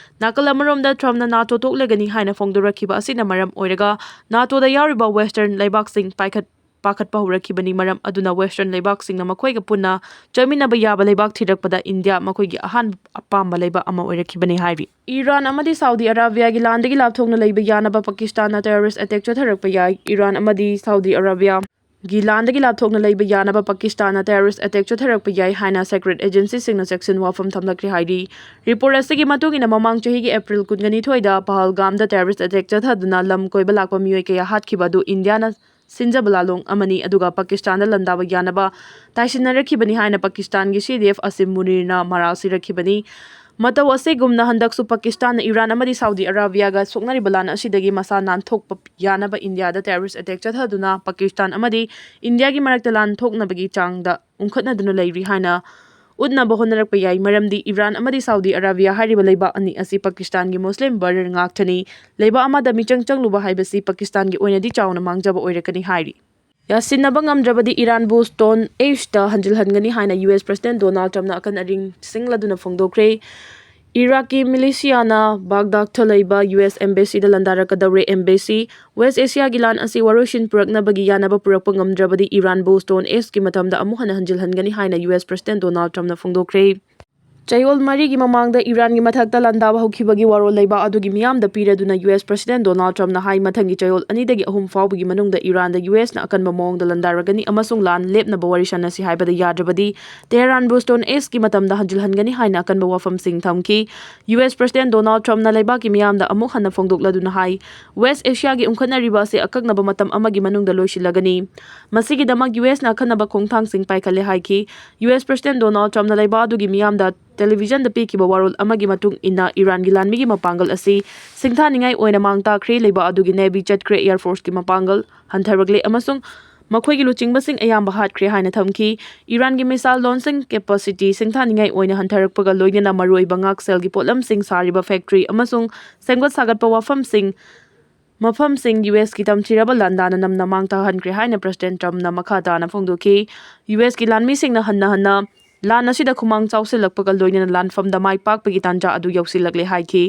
ꯅꯥꯀꯜ ꯑꯃꯔꯣꯝꯗ ꯇ꯭ꯔꯝꯞꯅ ꯅꯥꯇꯣ ꯇꯣꯛꯂꯒꯅꯤ ꯍꯥꯏꯅ ꯐꯣꯡꯗꯣꯔꯛꯈꯤꯕ ꯑꯁꯤꯅ ꯃꯔꯝ ꯑꯣꯏꯔꯒ ꯅꯥꯇꯣꯗ ꯌꯥꯎꯔꯤꯕ ꯋꯦꯁꯇꯔꯟ ꯂꯩꯕꯥꯛꯁꯤꯡ ꯄꯥꯏꯈꯠ ꯄꯥꯈꯠꯄ ꯍꯧꯔꯛꯈꯤꯕꯅꯤ꯫ ꯃꯔꯝ ꯑꯗꯨꯅ ꯋꯦꯁꯇꯔꯟ ꯂꯩꯕꯥꯛꯁꯤꯡꯅ ꯃꯈꯣꯏꯒ ꯄꯨꯟꯅ ꯆꯠꯃꯤꯟꯅꯕ ꯌꯥꯕ ꯂꯩꯕꯥꯛ ꯊꯤꯔꯛꯄꯗ ꯏꯟꯗꯤꯌꯥ ꯃꯈꯣꯏꯒꯤ ꯑꯍꯥꯟꯕ ꯑꯄꯥꯝꯕ ꯂꯩꯕꯥꯛ ꯑꯃ ꯑꯣꯏꯔꯛꯈꯤꯕꯅꯤ ꯍꯥꯏꯔꯤ꯫ ꯏꯔꯥꯟ ꯑꯃꯗꯤ ꯁꯥꯎꯗꯤ ꯑꯔꯥꯕꯤꯌꯥꯒꯤ ꯂꯥꯟꯗꯒꯤ ꯂꯥꯞꯊꯣꯛꯅ ꯂꯩꯕ ꯌꯥꯅꯕ ꯄꯥꯀꯤꯁꯇꯥꯟꯅ ꯇꯦꯔꯣꯔꯤꯁ ꯑꯦꯇꯦꯛ ꯆꯠꯊꯔꯛꯄ ꯌꯥꯏ꯫ ꯏꯔꯥꯟ ꯑꯃꯗꯤ ꯁꯥꯎꯗꯤ ꯑꯔꯥꯕꯤꯌꯥꯒꯤ ꯂꯥꯟꯗꯒꯤ ꯂꯥꯞꯊꯣꯛꯅ ꯂꯩꯕ ꯌꯥꯅꯕ ꯄꯥꯀꯤꯁꯇꯥꯟꯅ ꯇꯦꯔꯣꯔꯤꯁ ꯑꯦꯇꯦꯛ ꯆꯠꯊꯔꯛꯄ ꯌꯥꯏ ꯍꯥꯏꯅ ꯁꯦꯀ꯭ꯔꯦꯠ ꯑꯦꯖꯦꯟꯁꯤꯁꯤꯡꯅ ꯆꯦꯛꯁꯤꯟ ꯋꯥꯐꯝ ꯊꯝꯂꯛꯈ꯭ꯔꯦ ꯍꯥꯏꯔꯤ꯫ ꯔꯤꯄꯣꯔꯠ ꯑꯁꯤꯒꯤ ꯃꯇꯨꯡ ꯏꯟꯅ ꯃꯃꯥꯡ ꯆꯍꯤꯒꯤ ꯑꯦꯄ꯭ꯔꯤꯜ ꯀꯨꯟꯒꯅꯤꯊꯣꯏꯗ ꯄꯍꯜꯒꯥꯝꯗ ꯇꯦꯔꯣꯔꯤꯁ ꯑꯦꯇꯦꯛ ꯆꯠꯊꯗꯨꯅ ꯂꯝ ꯀꯣꯏꯕ ꯂꯥꯛꯄ ꯃꯤꯑꯣꯏ ꯀꯌꯥ ꯍꯥꯠꯈꯤꯕ ꯑꯗꯨ ꯏꯟꯗꯤꯌꯥꯅ ꯁꯤꯟꯖꯕ ꯂꯥꯂꯣꯡ ꯑꯃꯅꯤ, ꯑꯗꯨꯒ ꯄꯥꯀꯤꯁꯇꯥꯟꯗ ꯂꯥꯟꯗꯥꯕ ꯌꯥꯅꯕ ꯇꯥꯏꯁꯤꯟꯅꯔꯛꯈꯤꯕꯅꯤ ꯍꯥꯏꯅ ꯄꯥꯀꯤꯁꯇꯥꯟꯒꯤ ꯁꯤ ꯗꯤ ꯑꯦꯐ ꯑꯁꯤꯝ ꯃꯨꯅꯤꯔꯅ ꯃꯔꯥꯜ ꯁꯤꯔꯛꯈꯤꯕꯅꯤ꯫ ꯃꯇꯧ ꯑꯁꯤꯒꯨꯝꯅ ꯍꯟꯗꯛꯁꯨ ꯄꯥꯀꯤꯁꯇꯥꯟꯅ ꯏꯔꯥꯟ ꯑꯃꯗꯤ ꯁꯥꯎꯗꯤ ꯑꯔꯥꯕꯤꯌꯥꯒ ꯁꯣꯛꯅꯔꯤꯕ ꯂꯥꯟ ꯑꯁꯤꯗꯒꯤ ꯃꯁꯥ ꯅꯥꯟꯊꯣꯛꯄ ꯌꯥꯅꯕ ꯏꯟꯗꯤꯌꯥꯗ ꯇꯦꯔꯣꯔꯤꯁ ꯑꯦꯇꯦꯛ ꯆꯠꯊꯗꯨꯅ ꯄꯥꯀꯤꯁꯇꯥꯟ ꯑꯃꯗꯤ ꯏꯟꯗꯤꯌꯥꯒꯤ ꯃꯔꯛꯇ ꯂꯥꯟ ꯊꯣꯛꯅꯕꯒꯤ ꯆꯥꯡꯗ ꯎꯪꯈꯠꯅꯗꯨꯅ ꯂꯩꯔꯤ ꯍꯥꯏꯅ ꯎꯠꯅꯕ ꯍꯣꯠꯅꯔꯛꯄ ꯌꯥꯏ꯫ ꯃꯔꯝꯗꯤ ꯏꯔꯥꯟ ꯑꯃꯗꯤ ꯁꯥꯎꯗꯤ ꯑꯔꯥꯕꯤꯌꯥ ꯍꯥꯏꯔꯤꯕ ꯂꯩꯕꯥꯛ ꯑꯅꯤ ꯑꯁꯤ ꯄꯥꯀꯤꯁꯇꯥꯟꯒꯤ ꯃꯨꯁꯂꯤꯝ ꯕ꯭ꯔꯗꯔ ꯉꯥꯛꯇꯅꯤ꯫ ꯂꯩꯕꯥꯛ ꯑꯃꯗ ꯃꯤꯆꯪ ꯆꯪꯂꯨꯕ ꯍꯥꯏꯕꯁꯤ ꯄꯥꯀꯤꯁꯇꯥꯟꯒꯤ ꯑꯣꯏꯅꯗꯤ ꯆꯥꯎꯅ ꯃꯥꯡꯖꯕ ꯑꯣꯏꯔꯛꯀꯅꯤ ꯍꯥꯏꯔꯤ꯫ ꯌꯥꯁꯤꯟꯅꯕ ꯉꯝꯗ꯭ꯔꯕꯗꯤ ꯏꯔꯥꯟꯕꯨ ꯁ꯭ꯇꯣꯟ ꯑꯦꯖꯇ ꯍꯟꯖꯤꯜꯍꯟꯒꯅꯤ ꯍꯥꯏꯅ ꯌꯨ ꯑꯦꯁ ꯄ꯭ꯔꯁꯤꯗꯦꯟꯠ ꯗꯣꯅꯥꯜꯗ ꯇ꯭ꯔꯝꯞꯅ ꯑꯀꯟ ꯑꯔꯤꯡ ꯁꯤꯡꯂꯗꯨꯅ ꯐꯣꯡꯗꯣꯛꯈ꯭ꯔꯦ꯫ ꯏꯔꯥꯛꯀꯤ ꯃꯤꯂꯤꯁꯤꯌꯥꯅ ꯕꯥꯒꯗꯥꯗꯇ ꯂꯩꯕ ꯌꯨ ꯑꯦꯁ ꯑꯦꯝꯕꯦꯁꯤꯗ ꯂꯥꯟꯗꯥꯔꯛꯀꯗꯧꯔꯦ꯫ ꯑꯦꯝꯕꯦꯁꯤ ꯋꯦꯁ ꯑꯦꯁꯤꯌꯥꯒꯤ ꯂꯥꯟ ꯑꯁꯤ ꯋꯥꯔꯣꯏꯁꯤꯟ ꯄꯨꯔꯛꯅꯕꯒꯤ ꯌꯥꯅꯕ ꯄꯨꯔꯛꯄ ꯉꯝꯗ꯭ꯔꯕꯗꯤ ꯏꯔꯥꯟꯕꯨ ꯁ꯭ꯇꯣꯟ ꯑꯦꯖꯀꯤ ꯃꯇꯝꯗ ꯑꯃꯨꯛ ꯍꯟꯅ ꯍꯟꯖꯤꯜꯍꯟꯒꯅꯤ ꯍꯥꯏꯅ ꯌꯨ ꯑꯦꯁ ꯄ꯭ꯔꯁꯤꯗꯦꯟꯠ ꯗꯣꯅꯥꯜꯗ ꯇ꯭ꯔꯝꯞꯅ ꯐꯣꯡꯗꯣꯛꯈ꯭ꯔꯦ꯫ ꯆꯌꯣꯜ ꯃꯔꯤꯒꯤ ꯃꯃꯥꯡꯗ ꯏꯔꯥꯟꯒꯤ ꯃꯊꯛꯇ ꯂꯥꯟꯗꯥꯕ ꯍꯧꯈꯤꯕꯒꯤ ꯋꯥꯔꯣꯜ ꯂꯩꯕꯥꯛ ꯑꯗꯨꯒꯤ ꯃꯤꯌꯥꯝꯗ ꯄꯤꯔꯗꯨꯅ ꯌꯨ ꯑꯦꯁ ꯄ꯭ꯔꯁꯤꯗꯦꯟ ꯗꯣꯅꯥꯜꯗ ꯇ꯭ꯔꯝꯞꯅ ꯍꯥꯏ, ꯃꯊꯪꯒꯤ ꯆꯌꯣꯜ ꯑꯅꯤꯗꯒꯤ ꯑꯍꯨꯝ ꯐꯥꯎꯕꯒꯤ ꯃꯅꯨꯡꯗ ꯏꯔꯥꯟꯗ ꯌꯨ ꯑꯦꯁꯅ ꯑꯀꯟꯕ ꯃꯑꯣꯡꯗ ꯂꯥꯟꯗꯥꯔꯒꯅꯤ ꯑꯃꯁꯨꯡ ꯂꯥꯟ ꯂꯦꯞꯅꯕ ꯋꯥꯔꯤ ꯁꯥꯟꯅꯁꯤ ꯍꯥꯏꯕꯗ ꯌꯥꯗ꯭ꯔꯕꯗꯤ ꯇꯦꯍꯔꯥꯟꯕꯨ ꯁ꯭ꯇꯣꯟ ꯑꯦꯖꯀꯤ ꯃꯇꯝꯗ ꯍꯟꯖꯤꯜꯍꯟꯒꯅꯤ ꯍꯥꯏꯅ ꯑꯀꯟꯕ ꯋꯥꯐꯝꯁꯤꯡ ꯊꯝꯈꯤ꯫ ꯌꯨ ꯑꯦꯁ ꯄ꯭ꯔꯁꯤꯗꯦꯟ ꯗꯣꯅꯥꯜꯗ ꯇ꯭ꯔꯝꯞꯅ ꯂꯩꯕꯥꯛꯀꯤ ꯃꯤꯌꯥꯝꯗ ꯑꯃꯨꯛ ꯍꯟꯅ ꯐꯣꯡꯗꯣꯛꯂꯗꯨꯅ ꯍꯥꯏ, ꯋꯦꯁ ꯑꯦꯁꯤꯌꯥꯒꯤ ꯎꯪꯈꯠꯅꯔꯤꯕ ꯑꯁꯤ ꯑꯀꯛꯅꯕ ꯃꯇꯝ ꯑꯃꯒꯤ ꯃꯅꯨꯡꯗ ꯂꯣꯏꯁꯤꯜꯂꯒꯅꯤ꯫ ꯃꯁꯤꯒꯤꯗꯃꯛ ꯌꯨ ꯑꯦꯁꯅ ꯑꯈꯟꯅꯕ ꯈꯣꯡꯊꯥꯡꯁꯤꯡ ꯄꯥꯏꯈꯠꯂꯦ ꯍꯥꯏꯈꯤ꯫ ꯌꯨ ꯑꯦꯁ ꯄ꯭ꯔꯁꯤꯗꯦꯟ ꯗꯣꯅꯥꯜꯗ ꯇ꯭ꯔꯝꯞꯅ ꯂꯩꯕꯥꯛ ꯑꯗꯨꯒꯤ ꯃꯤꯌꯥꯝꯗ ꯇꯦꯂꯤꯚꯤꯖꯟꯗ ꯄꯤꯈꯤꯕ ꯋꯥꯔꯣꯜ ꯑꯃꯒꯤ ꯃꯇꯨꯡ ꯏꯟꯅ ꯏꯔꯥꯟꯒꯤ ꯂꯥꯟꯃꯤꯒꯤ ꯃꯄꯥꯡꯒꯜ ꯑꯁꯤ ꯁꯤꯡꯊꯥꯅꯤꯡꯉꯥꯏ ꯑꯣꯏꯅ ꯃꯥꯡ ꯇꯥꯛꯈ꯭ꯔꯦ꯫ ꯂꯩꯕꯥꯛ ꯑꯗꯨꯒꯤ ꯅꯦꯚꯤ ꯆꯠꯈ꯭ꯔꯦ, ꯑꯦꯌꯔ ꯐꯣꯔꯁꯀꯤ ꯃꯄꯥꯡꯒꯜ ꯍꯟꯊꯔꯛꯂꯦ ꯑꯃꯁꯨꯡ ꯃꯈꯣꯏꯒꯤ ꯂꯨꯆꯤꯡꯕꯁꯤꯡ ꯑꯌꯥꯝꯕ ꯍꯥꯠꯈ꯭ꯔꯦ ꯍꯥꯏꯅ ꯊꯝꯈꯤ꯫ ꯏꯔꯥꯟꯒꯤ ꯃꯤꯁꯥꯏꯜ ꯂꯣꯟꯁꯤꯡ ꯀꯦꯄꯥꯁꯤꯇꯤ ꯁꯤꯡꯊꯥꯅꯤꯡꯉꯥꯏ ꯑꯣꯏꯅ ꯍꯟꯊꯔꯛꯄꯒ ꯂꯣꯏꯅꯅ ꯃꯔꯨꯑꯣꯏꯕ ꯉꯥꯛꯁꯦꯜꯒꯤ ꯄꯣꯠꯂꯝꯁꯤꯡ ꯁꯥꯔꯤꯕ ꯐꯦꯛꯇꯔꯤ ꯑꯃꯁꯨꯡ ꯁꯦꯝꯒꯠ ꯁꯥꯒꯠꯄ ꯋꯥꯐꯝꯁꯤꯡ ꯃꯐꯝꯁꯤꯡ ꯌꯨ ꯑꯦꯁꯀꯤ ꯇꯝꯊꯤꯔꯕ ꯂꯥꯟꯗꯥꯅ ꯅꯝꯅ ꯃꯥꯡ ꯇꯥꯛꯍꯟꯈ꯭ꯔꯦ ꯍꯥꯏꯅ ꯄ꯭ꯔꯁꯤꯗꯦꯟ ꯇ꯭ꯔꯝꯞꯅ ꯃꯈꯥ ꯇꯥꯅ ꯐꯣꯡꯗꯣꯛꯈꯤ꯫ ꯌꯨ ꯑꯦꯁꯀꯤ ꯂꯥꯟꯃꯤꯁꯤꯡꯅ ꯍꯟꯅ ꯍꯟꯅ ꯂꯥꯟ ꯑꯁꯤꯗ ꯈꯨꯃꯥꯡ ꯆꯥꯎꯁꯤꯜꯂꯛꯄꯒ ꯂꯣꯏꯅꯅ ꯂꯥꯟꯐꯝꯗ ꯃꯥꯏ ꯄꯥꯛꯄꯒꯤ ꯇꯥꯟꯖꯥ ꯑꯗꯨ ꯌꯧꯁꯤꯜꯂꯛꯂꯦ ꯍꯥꯏꯈꯤ꯫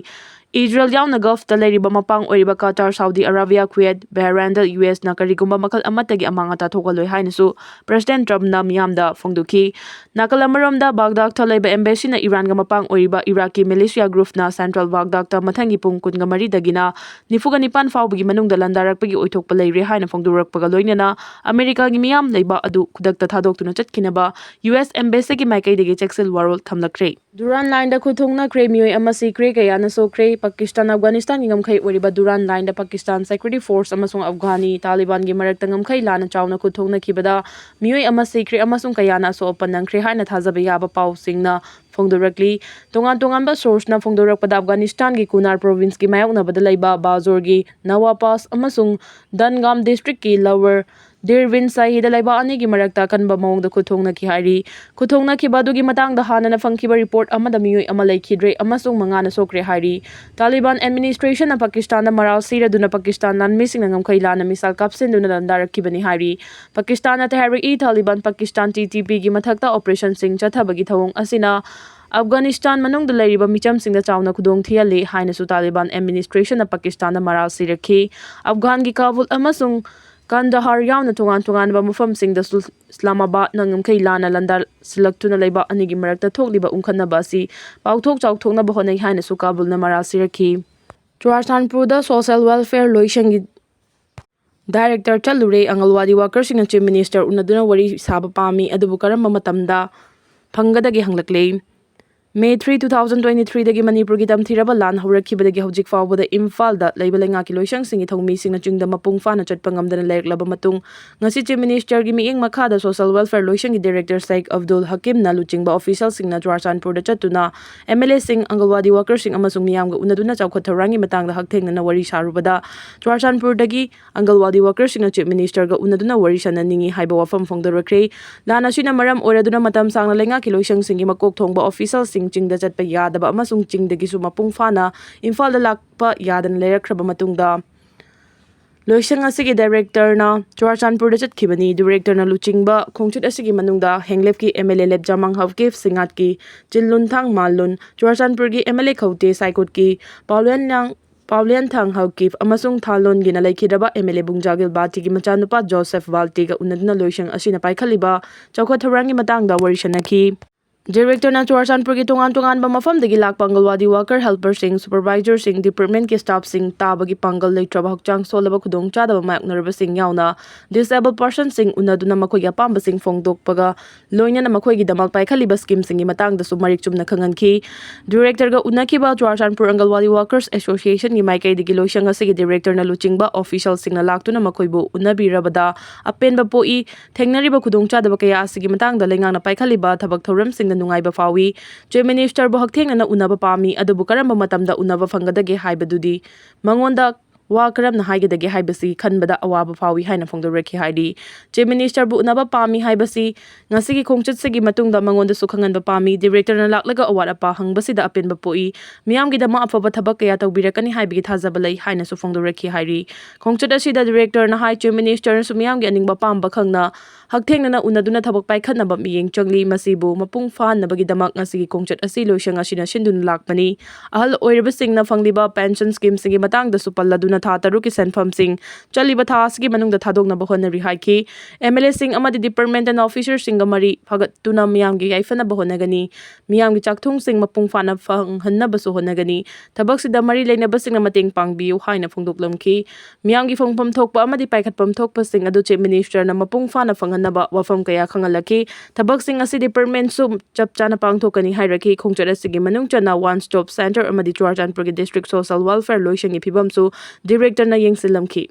ꯏꯖꯔꯦꯜ ꯌꯥꯎꯅ ꯒꯜꯐꯇ ꯂꯩꯔꯤꯕ ꯃꯄꯥꯡ ꯑꯣꯏꯔꯤꯕ ꯀꯇꯥꯔ, ꯁꯥꯎꯗꯤ ꯑꯔꯥꯕꯤꯌꯥ, ꯀꯨꯋꯦꯠ, ꯕꯍꯔꯥꯏꯟꯗ ꯌꯨ ꯑꯦꯁꯅ ꯀꯔꯤꯒꯨꯝꯕ ꯃꯈꯜ ꯑꯃꯠꯇꯒꯤ ꯑꯃꯥꯡ ꯑꯇꯥ ꯊꯣꯛꯍꯜꯂꯣꯏ ꯍꯥꯏꯅꯁꯨ ꯄ꯭ꯔꯁꯤꯗꯦꯟ ꯇ꯭ꯔꯝꯞꯅ ꯃꯤꯌꯥꯝꯗ ꯐꯣꯡꯗꯣꯛꯈꯤ꯫ ꯅꯥꯀꯜ ꯑꯃꯔꯣꯝꯗ, ꯕꯥꯒꯗꯥꯗꯇ ꯂꯩꯕ ꯑꯦꯝꯕꯦꯁꯤꯅ ꯏꯔꯥꯟꯒ ꯃꯄꯥꯡ ꯑꯣꯏꯔꯤꯕ ꯏꯔꯥꯛꯀꯤ ꯃꯤꯂꯤꯁꯤꯌꯥ ꯒ꯭ꯔꯨꯞꯅ ꯁꯦꯟꯇ꯭ꯔꯦꯜ ꯕꯥꯒꯗꯥꯗꯇ ꯃꯊꯪꯒꯤ ꯄꯨꯡ ꯀꯨꯟꯒ ꯃꯔꯤꯗꯒꯤꯅ ꯅꯤꯐꯨꯒ ꯅꯤꯄꯥꯟ ꯐꯥꯎꯕꯒꯤ ꯃꯅꯨꯡꯗ ꯂꯥꯟꯗꯥꯔꯛꯄꯒꯤ ꯑꯣꯏꯊꯣꯛꯄ ꯂꯩꯔꯦ ꯍꯥꯏꯅ ꯐꯣꯡꯗꯣꯔꯛꯄꯒ ꯂꯣꯏꯅꯅ ꯑꯃꯦꯔꯤꯀꯥꯒꯤ ꯃꯤꯌꯥꯝ ꯂꯩꯕꯥꯛ ꯑꯗꯨ ꯈꯨꯗꯛꯇ ꯊꯥꯗꯣꯛꯇꯨꯅ ꯆꯠꯈꯤꯅꯕ ꯌꯨ ꯑꯦꯁ ꯑꯦꯝꯕꯦꯁꯤꯒꯤ ꯃꯥꯏꯀꯩꯗꯒꯤ ꯆꯦꯛꯁꯤꯜ ꯋꯥꯔꯣꯜ ꯊꯝꯂꯛꯈ꯭ꯔꯦ꯫ ꯗꯨꯔꯥꯟ ꯂꯥꯏꯟꯗ ꯈꯨꯠ ꯊꯣꯡꯅꯈ꯭ꯔꯦ, ꯃꯤꯑꯣꯏ ꯑꯃ ꯁꯤꯈ꯭ꯔꯦ, ꯀꯌꯥꯅ ꯁꯣꯛꯈ꯭ꯔꯦ꯫ ꯄꯥꯀꯤꯁꯇꯥꯟ ꯑꯐꯒꯥꯅꯤꯁꯇꯥꯟꯒꯤ ꯉꯝꯈꯩ ꯑꯣꯏꯔꯤꯕ ꯗꯨꯔꯥꯟ ꯂꯥꯏꯟꯗ ꯄꯥꯀꯤꯁꯇꯥꯟ ꯁꯦꯀ꯭ꯌꯨꯔꯤꯇꯤ ꯐꯣꯔꯁ ꯑꯃꯁꯨꯡ ꯑꯐꯒꯥꯅꯤ ꯇꯥꯂꯤꯕꯥꯟꯒꯤ ꯃꯔꯛꯇ ꯉꯝꯈꯩ ꯂꯥꯟꯅ ꯆꯥꯎꯅ ꯈꯨꯠ ꯊꯣꯡꯅꯈꯤꯕꯗ ꯃꯤꯑꯣꯏ ꯑꯃ ꯁꯤꯈ꯭ꯔꯦ ꯑꯃꯁꯨꯡ ꯀꯌꯥꯅ ꯑꯁꯣꯛ ꯑꯄꯟ ꯅꯪꯈ꯭ꯔꯦ ꯍꯥꯏꯅ ꯊꯥꯖꯕ ꯌꯥꯕ ꯄꯥꯎꯁꯤꯡꯅ ꯐꯣꯡꯗꯣꯔꯛꯂꯤ꯫ ꯇꯣꯉꯥꯟ ꯇꯣꯉꯥꯟꯕ ꯁꯣꯔꯁꯅ ꯐꯣꯡꯗꯣꯔꯛꯄꯗ, ꯑꯐꯒꯥꯅꯤꯁꯇꯥꯟꯒꯤ ꯀꯨꯅꯥꯔ ꯄ꯭ꯔꯣꯚꯤꯟꯁꯀꯤ ꯃꯥꯌꯣꯛꯅꯕꯗ ꯂꯩꯕ ꯕꯥꯖꯣꯔꯒꯤ ꯅꯋꯥ ꯄꯥꯁ ꯑꯃꯁꯨꯡ ꯗꯟꯒꯥꯝ ꯗꯤꯁꯇ꯭ꯔꯤꯛꯀꯤ ꯂꯋꯔ ꯗꯤꯔꯕꯤꯟ ꯁꯥꯍꯤꯗ ꯂꯩꯕꯥꯛ ꯑꯅꯤꯒꯤ ꯃꯔꯛꯇ ꯑꯀꯟꯕ ꯃꯑꯣꯡꯗ ꯈꯨꯠ ꯊꯣꯡꯅꯈꯤ ꯍꯥꯏꯔꯤ꯫ ꯈꯨꯠ ꯊꯣꯡꯅꯈꯤꯕ ꯑꯗꯨꯒꯤ ꯃꯇꯥꯡꯗ ꯍꯥꯟꯅꯅ ꯐꯪꯈꯤꯕ ꯔꯤꯄꯣꯔꯠ ꯑꯃꯗ ꯃꯤꯑꯣꯏ ꯑꯃ ꯂꯩꯈꯤꯗ꯭ꯔꯦ ꯑꯃꯁꯨꯡ ꯃꯉꯥꯅ ꯁꯣꯛꯈ꯭ꯔꯦ ꯍꯥꯏꯔꯤ꯫ ꯇꯥꯂꯤꯕꯥꯟ ꯑꯦꯗꯃꯤꯅꯤꯁꯇ꯭ꯔꯦꯁꯟꯅ ꯄꯥꯀꯤꯁꯇꯥꯟꯗ ꯃꯔꯥꯜ ꯁꯤꯔꯗꯨꯅ ꯄꯥꯀꯤꯁꯇꯥꯟ ꯂꯥꯟꯃꯤꯁꯤꯡꯅ ꯉꯝꯈꯩ ꯂꯥꯟꯅ ꯃꯤꯁꯥꯏꯜ ꯀꯥꯞꯁꯤꯟꯗꯨꯅ ꯂꯥꯟꯗꯥꯔꯛꯈꯤꯕꯅꯤ ꯍꯥꯏꯔꯤ꯫ ꯄꯥꯀꯤꯁꯇꯥꯟꯅ ꯇꯦꯍꯔꯤꯛ-ꯏ ꯇꯥꯂꯤꯕꯥꯟ ꯄꯥꯀꯤꯁꯇꯥꯟ, ꯇꯤ ꯇꯤ ꯄꯤꯒꯤ ꯃꯊꯛꯇ ꯑꯣꯄꯔꯦꯁꯟꯁꯤꯡ ꯆꯠꯊꯕꯒꯤ ꯊꯧꯑꯣꯡ ꯑꯁꯤꯅ ꯑꯐꯒꯥꯅꯤꯁꯇꯥꯟ ꯃꯅꯨꯡꯗ ꯂꯩꯔꯤꯕ ꯃꯤꯆꯝꯁꯤꯡꯗ ꯆꯥꯎꯅ ꯈꯨꯗꯣꯡ ꯊꯤꯍꯜꯂꯤ ꯍꯥꯏꯅꯁꯨ ꯇꯥꯂꯤꯕꯥꯟ ꯑꯦꯗꯃꯤꯅꯤꯁꯇ꯭ꯔꯦꯁꯟꯅ ꯄꯥꯀꯤꯁꯇꯥꯟꯗ ꯃꯔꯥꯜ ꯁꯤꯔꯛꯈꯤ꯫ ꯑꯐꯒꯥꯟꯒꯤ ꯀꯥꯕꯨꯜ ꯑꯃꯁꯨꯡ ꯀꯟꯗꯍꯥꯔ ꯌꯥꯎꯅ ꯇꯣꯉꯥꯟ ꯇꯣꯉꯥꯟꯕ ꯃꯐꯝꯁꯤꯡꯗꯁꯨ ꯏꯁꯂꯥꯃꯥꯕꯥꯗꯅ ꯉꯝꯈꯩ ꯂꯥꯟꯅ ꯂꯥꯟꯗꯥꯁꯤꯜꯂꯛꯇꯨꯅ ꯂꯩꯕ ꯑꯅꯤꯒꯤ ꯃꯔꯛꯇ ꯊꯣꯛꯂꯤꯕ ꯎꯪꯈꯠꯅꯕ ꯑꯁꯤ ꯄꯥꯎꯊꯣꯛ ꯆꯥꯎꯊꯣꯛꯅꯕ ꯍꯣꯠꯅꯩ ꯍꯥꯏꯅꯁꯨ ꯀꯥꯕꯨꯜꯅ ꯃꯔꯥꯜ ꯁꯤꯔꯛꯈꯤ꯫ ꯆꯨꯔꯥꯆꯥꯟꯄꯨꯔꯗ ꯁꯣꯁꯦꯜ ꯋꯦꯜꯐꯦꯌꯔ ꯂꯣꯏꯁꯪꯒꯤ ꯗꯥꯏꯔꯦꯛꯇꯔ ꯆꯠꯂꯨꯔꯦ꯫ ꯑꯪꯒꯜꯋꯥꯗꯤ ꯋꯥꯀꯔꯁꯤꯡꯅ ꯆꯤꯐ ꯃꯤꯅꯤꯁꯇꯔ ꯎꯅꯗꯨꯅ ꯋꯥꯔꯤ ꯁꯥꯕ ꯄꯥꯝꯃꯤ, ꯑꯗꯨꯕꯨ ꯀꯔꯝꯕ ꯃꯇꯝꯗ ꯐꯪꯒꯗꯒꯦ ꯍꯪꯂꯛꯂꯦ꯫ May three, two thousand twenty ꯊ꯭ꯔꯤꯗꯒꯤ ꯃꯅꯤꯄꯨꯔꯒꯤ ꯇꯝꯊꯤꯔꯕ ꯂꯥꯟ ꯍꯧꯔꯛꯈꯤꯕꯗꯒꯤ ꯍꯧꯖꯤꯛ ꯐꯥꯎꯕꯗ ꯏꯝꯐꯥꯜꯗ ꯂꯩꯕ ꯂꯩꯉꯥꯛꯀꯤ ꯂꯣꯏꯁꯪꯁꯤꯡꯒꯤ ꯊꯧꯃꯤꯁꯤꯡꯅ ꯆꯤꯡꯗ ꯃꯄꯨꯡ ꯐꯥꯅ ꯆꯠꯄ ꯉꯝꯗꯅ ꯂꯩꯔꯛꯂꯕ ꯃꯇꯨꯡ, ꯉꯁꯤ ꯆꯤꯐ ꯃꯤꯅꯤꯁꯇꯔꯒꯤ ꯃꯤꯠꯌꯦꯡ ꯃꯈꯥꯗ ꯁꯣꯁꯦꯜ ꯋꯦꯜꯐꯦꯌꯔ ꯂꯣꯏꯁꯪꯒꯤ ꯗꯥꯏꯔꯦꯛꯇꯔ ꯁꯦꯛ ꯑꯕꯗꯨꯜ ꯍꯀꯤꯝꯅ ꯂꯨꯆꯤꯡꯕ ꯑꯣꯐꯤꯁꯤꯌꯦꯜꯁꯤꯡꯅ ꯆꯨꯔꯥꯆꯥꯟꯄꯨꯔꯗ ꯆꯠꯇꯨꯅ ꯑꯦꯝ ꯑꯦꯜ ꯑꯦꯁꯤꯡ, ꯑꯪꯒꯜꯋꯥꯗꯤ ꯋꯥꯀꯔꯁꯤꯡ ꯑꯃꯁꯨꯡ ꯃꯤꯌꯥꯝꯒ ꯎꯅꯗꯨꯅ ꯆꯥꯎꯈꯠ ꯊꯧꯔꯥꯡꯒꯤ ꯃꯇꯥꯡꯗ ꯍꯛꯊꯦꯡꯅꯅ ꯋꯥꯔꯤ ꯁꯥꯔꯨꯕꯗ, ꯆꯨꯔꯥꯆꯥꯟꯄꯨꯔꯗꯒꯤ ꯑꯪꯒꯜꯋꯥꯗꯤ ꯋꯥꯀꯔꯁꯤꯡꯅ ꯆꯤꯐ ꯃꯤꯅꯤꯁꯇꯔꯒ ꯎꯅꯗꯨꯅ ꯋꯥꯔꯤ ꯁꯥꯟꯅꯅꯤꯡꯏ ꯍꯥꯏꯕ ꯋꯥꯐꯝ ꯐꯣꯡꯗꯣꯔꯛꯈ꯭ꯔꯦ꯫ ꯂꯥꯟ ꯑꯁꯤꯅ ꯃꯔꯝ ꯑꯣꯏꯔꯗꯨꯅ ꯃꯇꯝ ꯁꯥꯡꯅ ꯂꯩꯉꯥꯛꯀꯤ ꯂꯣꯏꯁꯪꯁꯤꯡꯒꯤ ꯃꯀꯣꯛ ꯊꯣꯡꯕ ꯑꯣꯐꯤꯁꯤꯌꯦꯜꯁꯤꯡ ꯆꯤꯡꯗ ꯆꯠꯄ ꯌꯥꯗꯕ ꯑꯃꯁꯨꯡ ꯆꯤꯡꯗꯒꯤꯁꯨ ꯃꯄꯨꯡ ꯐꯥꯅ ꯏꯝꯐꯥꯜꯗ ꯂꯥꯛꯄ ꯌꯥꯗꯅ ꯂꯩꯔꯛꯈ꯭ꯔꯕ ꯃꯇꯨꯡꯗ, ꯂꯣꯏꯁꯪ ꯑꯁꯤꯒꯤ ꯗꯥꯏꯔꯦꯛꯇꯔꯅ ꯆꯨꯔꯥꯆꯥꯟꯄꯨꯔꯗ ꯆꯠꯈꯤꯕꯅꯤ꯫ ꯗꯥꯏꯔꯦꯛꯇꯔꯅ ꯂꯨꯆꯤꯡꯕ ꯈꯣꯡꯆꯠ ꯑꯁꯤꯒꯤ ꯃꯅꯨꯡꯗ ꯍꯦꯡꯂꯦꯞꯀꯤ ꯑꯦꯝ ꯑꯦꯜ ꯑꯦ ꯂꯦꯞꯖꯥꯃꯥꯡ ꯍꯥꯎꯀꯤꯞ ꯁꯤꯡꯉꯥꯠꯀꯤ ꯆꯤꯟꯂꯨꯟꯊꯥꯡ ꯃꯥꯜꯂꯨꯟ, ꯆꯨꯔꯥꯆꯥꯟꯄꯨꯔꯒꯤ ꯑꯦꯝ ꯑꯦꯜ ꯑꯦ ꯈꯧꯇꯦ ꯁꯥꯏꯀꯨꯠꯀꯤ ꯄꯥꯎꯂꯦꯟꯂꯥꯡ ꯄꯥꯎꯂꯦꯟꯊꯥꯡ ꯍꯥꯎꯀꯤꯞ ꯑꯃꯁꯨꯡ ꯊꯥꯂꯣꯟꯒꯤꯅ ꯂꯩꯈꯤꯗ꯭ꯔꯕ ꯑꯦꯝ ꯑꯦꯜ ꯑꯦ ꯕꯨꯡꯖꯥꯒꯤꯜ ꯕꯥꯜꯇꯤꯒꯤ ꯃꯆꯥꯅꯨꯄꯥ ꯖꯣꯁꯦꯐ ꯕꯥꯜꯇꯤꯒ ꯎꯅꯗꯨꯅ ꯂꯣꯏꯁꯪ ꯑꯁꯤꯅ ꯄꯥꯏꯈꯠꯂꯤꯕ ꯆꯥꯎꯈꯠ ꯊꯧꯔꯥꯡꯒꯤ ꯃꯇꯥꯡꯗ ꯋꯥꯔꯤ ꯁꯥꯟꯅꯈꯤ꯫ ꯗꯥꯏꯔꯦꯛꯇꯔꯅ ꯆꯨꯔꯥꯆꯥꯟꯄꯨꯔꯒꯤ ꯇꯣꯉꯥꯟ ꯇꯣꯉꯥꯟꯕ ꯃꯐꯝꯗꯒꯤ ꯂꯥꯛꯄ ꯑꯪꯒꯜꯋꯥꯗꯤ ꯋꯥꯀꯔ, ꯍꯦꯜꯄꯔꯁꯤꯡ, ꯁꯨꯄꯔꯚꯥꯏꯖꯔꯁꯤꯡ, ꯗꯤꯄꯥꯔꯠꯃꯦꯟꯠꯀꯤ ꯁ꯭ꯇꯥꯐꯁꯤꯡ, ꯇꯥꯕꯒꯤ ꯄꯥꯡꯒꯜ ꯂꯩꯇ꯭ꯔꯕ, ꯍꯛꯆꯥꯡ ꯁꯣꯜꯂꯕ, ꯈꯨꯗꯣꯡꯆꯥꯗꯕ ꯃꯥꯌꯣꯛꯅꯔꯕꯁꯤꯡ ꯌꯥꯎꯅ ꯗꯤꯁꯑꯦꯕꯜ ꯄꯔꯁꯟꯁꯤꯡ ꯎꯅꯗꯨꯅ ꯃꯈꯣꯏꯒꯤ ꯑꯄꯥꯝꯕꯁꯤꯡ ꯐꯣꯡꯗꯣꯛꯄꯒ ꯂꯣꯏꯅꯅ ꯃꯈꯣꯏꯒꯤꯗꯃꯛ ꯄꯥꯏꯈꯠꯂꯤꯕ ꯁ꯭ꯀꯤꯝꯁꯤꯡꯒꯤ ꯃꯇꯥꯡꯗꯁꯨ ꯃꯔꯤꯛ ꯆꯨꯝꯅ ꯈꯪꯍꯟꯈꯤ꯫ ꯗꯥꯏꯔꯦꯛꯇꯔꯒ ꯎꯅꯈꯤꯕ ꯆꯨꯔꯥꯆꯥꯟꯄꯨꯔ ꯑꯪꯒꯜꯋꯥꯗꯤ ꯋꯥꯀꯔꯁ ꯑꯦꯁꯣꯁꯤꯌꯦꯁꯟꯒꯤ ꯃꯥꯏꯀꯩꯗꯒꯤ ꯂꯣꯏꯁꯪ ꯑꯁꯤꯒꯤ ꯗꯥꯏꯔꯦꯛꯇꯔꯅ ꯂꯨꯆꯤꯡꯕ ꯑꯣꯐꯤꯁꯤꯌꯦꯜꯁꯤꯡꯅ ꯂꯥꯛꯇꯨꯅ ꯃꯈꯣꯏꯕꯨ ꯎꯅꯕꯤꯔꯕꯗ ꯑꯄꯦꯟꯕ ꯄꯣꯛꯏ, ꯊꯦꯡꯅꯔꯤꯕ ꯈꯨꯗꯣꯡꯆꯥꯗꯕ ꯀꯌꯥ ꯑꯁꯤꯒꯤ ꯃꯇꯥꯡꯗ ꯂꯩꯉꯥꯛꯅ ꯄꯥꯏꯈꯠꯂꯤꯕ ꯊꯕꯛ ꯊꯧꯔꯝꯁꯤꯡꯗ ꯅꯨꯡꯉꯥꯏꯕ ꯐꯥꯎꯏ꯫ ꯆꯤꯐ ꯃꯤꯅꯤꯁꯇꯔꯕꯨ ꯍꯛꯊꯦꯡꯅꯅ ꯎꯅꯕ ꯄꯥꯝꯃꯤ, ꯑꯗꯨꯕꯨ ꯀꯔꯝꯕ ꯃꯇꯝꯗ ꯎꯅꯕ ꯐꯪꯒꯗꯒꯦ ꯍꯥꯏꯕꯗꯨꯗꯤ ꯃꯉꯣꯟꯗ ꯋꯥ ꯀꯔꯝꯅ ꯍꯥꯏꯒꯗꯒꯦ ꯍꯥꯏꯕꯁꯤ ꯈꯟꯕꯗ ꯑꯋꯥꯕ ꯐꯥꯎꯏ ꯍꯥꯏꯅ ꯐꯣꯡꯗꯣꯔꯛꯈꯤ ꯍꯥꯏꯔꯤ꯫ ꯆꯤꯐ ꯃꯤꯅꯤꯁꯇꯔꯕꯨ ꯎꯅꯕ ꯄꯥꯝꯃꯤ ꯍꯥꯏꯕꯁꯤ ꯉꯁꯤꯒꯤ ꯈꯣꯡꯆꯠꯁꯤꯒꯤ ꯃꯇꯨꯡꯗ ꯃꯉꯣꯟꯗꯁꯨ ꯈꯪꯍꯟꯕ ꯄꯥꯝꯃꯤ꯫ ꯗꯥꯏꯔꯦꯛꯇꯔꯅ ꯂꯥꯛꯂꯒ ꯑꯋꯥꯠ ꯑꯄꯥ ꯍꯪꯕꯁꯤꯗ ꯑꯄꯦꯟꯕ ꯄꯣꯛꯏ꯫ ꯃꯤꯌꯥꯝꯒꯤꯗꯃꯛ ꯑꯐꯕ ꯊꯕꯛ ꯀꯌꯥ ꯇꯧꯕꯤꯔꯛꯀꯅꯤ ꯍꯥꯏꯕꯒꯤ ꯊꯥꯖꯕ ꯂꯩ ꯍꯥꯏꯅꯁꯨ ꯐꯣꯡꯗꯣꯔꯛꯈꯤ ꯍꯥꯏꯔꯤ꯫ ꯈꯣꯡꯆꯠ ꯑꯁꯤꯗ ꯗꯥꯏꯔꯦꯛꯇꯔꯅ ꯍꯥꯏ, ꯆꯤꯐ ꯃꯤꯅꯤꯁꯇꯔꯅꯁꯨ ꯃꯤꯌꯥꯝꯒꯤ ꯑꯅꯤꯡꯕ ꯑꯄꯥꯝꯕ ꯈꯪꯅ ꯍꯛꯊꯦꯡꯅꯅ ꯎꯅꯗꯨꯅ ꯊꯕꯛ ꯄꯥꯏꯈꯠꯅꯕ ꯃꯤꯠꯌꯦꯡ ꯆꯪꯂꯤ꯫ ꯃꯁꯤꯕꯨ ꯃꯄꯨꯡ ꯐꯥꯍꯟꯅꯕꯒꯤꯗꯃꯛ ꯉꯁꯤꯒꯤ ꯈꯣꯡꯆꯠ ꯑꯁꯤ ꯂꯣꯏꯁꯪ ꯑꯁꯤꯅ ꯁꯤꯟꯗꯨꯅ ꯂꯥꯛꯄꯅꯤ꯫ ꯑꯍꯜ ꯑꯣꯏꯔꯕꯁꯤꯡꯅ ꯐꯪꯂꯤꯕ ꯄꯦꯟꯁꯟ ꯁ꯭ꯀꯤꯝꯁꯤꯡꯒꯤ ꯃꯇꯥꯡꯗꯁꯨ ꯄꯜꯂꯗꯨꯅ ꯊꯥ ꯇꯔꯨꯛꯀꯤ ꯁꯦꯟꯐꯝꯁꯤꯡ ꯆꯠꯂꯤꯕ ꯊꯥ ꯑꯁꯤꯒꯤ ꯃꯅꯨꯡꯗ ꯊꯥꯗꯣꯛꯅꯕ ꯍꯣꯠꯅꯔꯤ ꯍꯥꯏꯈꯤ꯫ MLAꯁꯤꯡ ꯑꯃꯗꯤ department officerꯁꯤꯡꯒ ꯃꯔꯤ ꯐꯒꯠꯇꯨꯅ ꯃꯤꯌꯥꯝꯒꯤ ꯌꯥꯏꯐꯅꯕ ꯍꯣꯠꯅꯒꯅꯤ꯫ ꯃꯤꯌꯥꯝꯒꯤ ꯆꯥꯛꯊꯨꯡꯁꯤꯡ ꯃꯄꯨꯡ ꯐꯥꯅ ꯐꯪꯍꯟꯅꯕꯁꯨ ꯍꯣꯠꯅꯒꯅꯤ꯫ ꯊꯕꯛꯁꯤꯗ ꯃꯔꯤ ꯂꯩꯅꯕꯁꯤꯡꯅ ꯃꯇꯦꯡ ꯄꯥꯡꯕꯤꯌꯨ ꯍꯥꯏꯅ ꯐꯣꯡꯗꯣꯛꯂꯝꯈꯤ꯫ ꯃꯤꯌꯥꯝꯒꯤ ꯐꯪꯐꯝ ꯊꯣꯛꯄ ꯑꯃꯗꯤ ꯄꯥꯏꯈꯠꯐꯝ ꯊꯣꯛꯄꯁꯤꯡ ꯑꯗꯨ Chief Ministerꯅ ꯃꯄꯨꯡ ꯐꯥꯅ ꯐꯪꯍꯟꯅꯕ ꯋꯥꯐꯝ ꯀꯌꯥ ꯈꯪꯍꯜꯂꯛꯈꯤ꯫ ꯊꯕꯛꯁꯤꯡ ꯑꯁꯤ departmentꯁꯨ ꯆꯞ ꯆꯥꯅ ꯄꯥꯡꯊꯣꯛꯀꯅꯤ ꯍꯥꯏꯔꯛꯈꯤ꯫ ꯈꯣꯡꯆꯠ ꯑꯁꯤꯒꯤ ꯃꯅꯨꯡ ꯆꯟꯅ One Stop Centre ꯑꯃꯗꯤ ꯆꯨꯔꯥꯆꯥꯟꯄꯨꯔꯒꯤ district social welfare ꯂꯣꯏꯁꯪꯒꯤ ꯐꯤꯕꯝꯁꯨ directorꯅ ꯌꯦꯡꯁꯤꯜꯂꯝꯈꯤ꯫